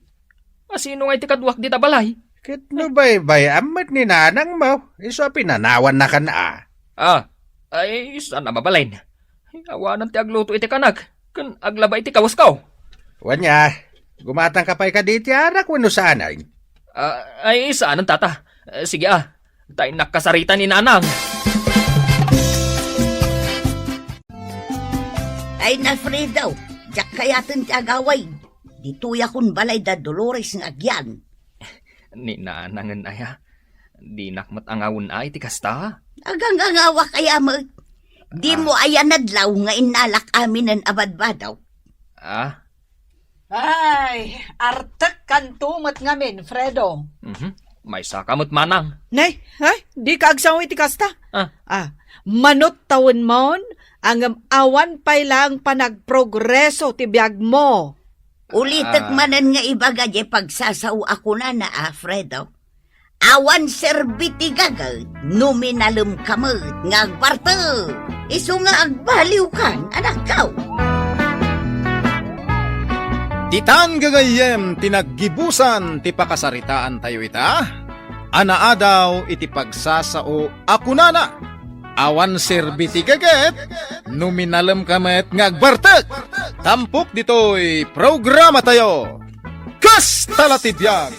asino ngay ti kaduak dita balay? Ket no baybay-am met ni nanangmo, isu a pinanawannakan a. Ah, ay, saan a mabalin? Ay, awanan ti agluto iti kanak, ken aglaba iti kawasko. Wen aya, gumatangka pay kadi iti arak wenno saanen? Ah, ay, saanen, tata. Eh, sige, ah. Ta innak kasarita ni nanang. Ay, na, Fredo, diak kayaten ti agaway. Ditoyakon balay da Dolores nga agyan. Ni nanangen aya, dinak met angawen a iti kasta. Agangangawak aya met. Dimo Ah. aya nadlaw nga innalak aminen a badbado. Ah, Ay, artek kanto met ngamin, Fredo. Mhm. Maysaka met manang. Nay, ay, dika agsao iti kasta. Ah. Ah, manut tawenmon, ngem awan pay laeng panagprogreso ti biagmo. Ulitek Ah. manen nga ibaga diay pagsasao a kunana, a, Fredo. Awan serbi ti gaget no minalemka met nga agbartek. Isu nga agbaliwkan, anakko. Ditan gagayyem ti naggibusan ti pakasaritaantayo ita, a naadaw iti pagsasao a kunana, awan serbi ti gaget no minalemka met nga agbartek. Tampok ditoy programatayo. Kasta la ti biag!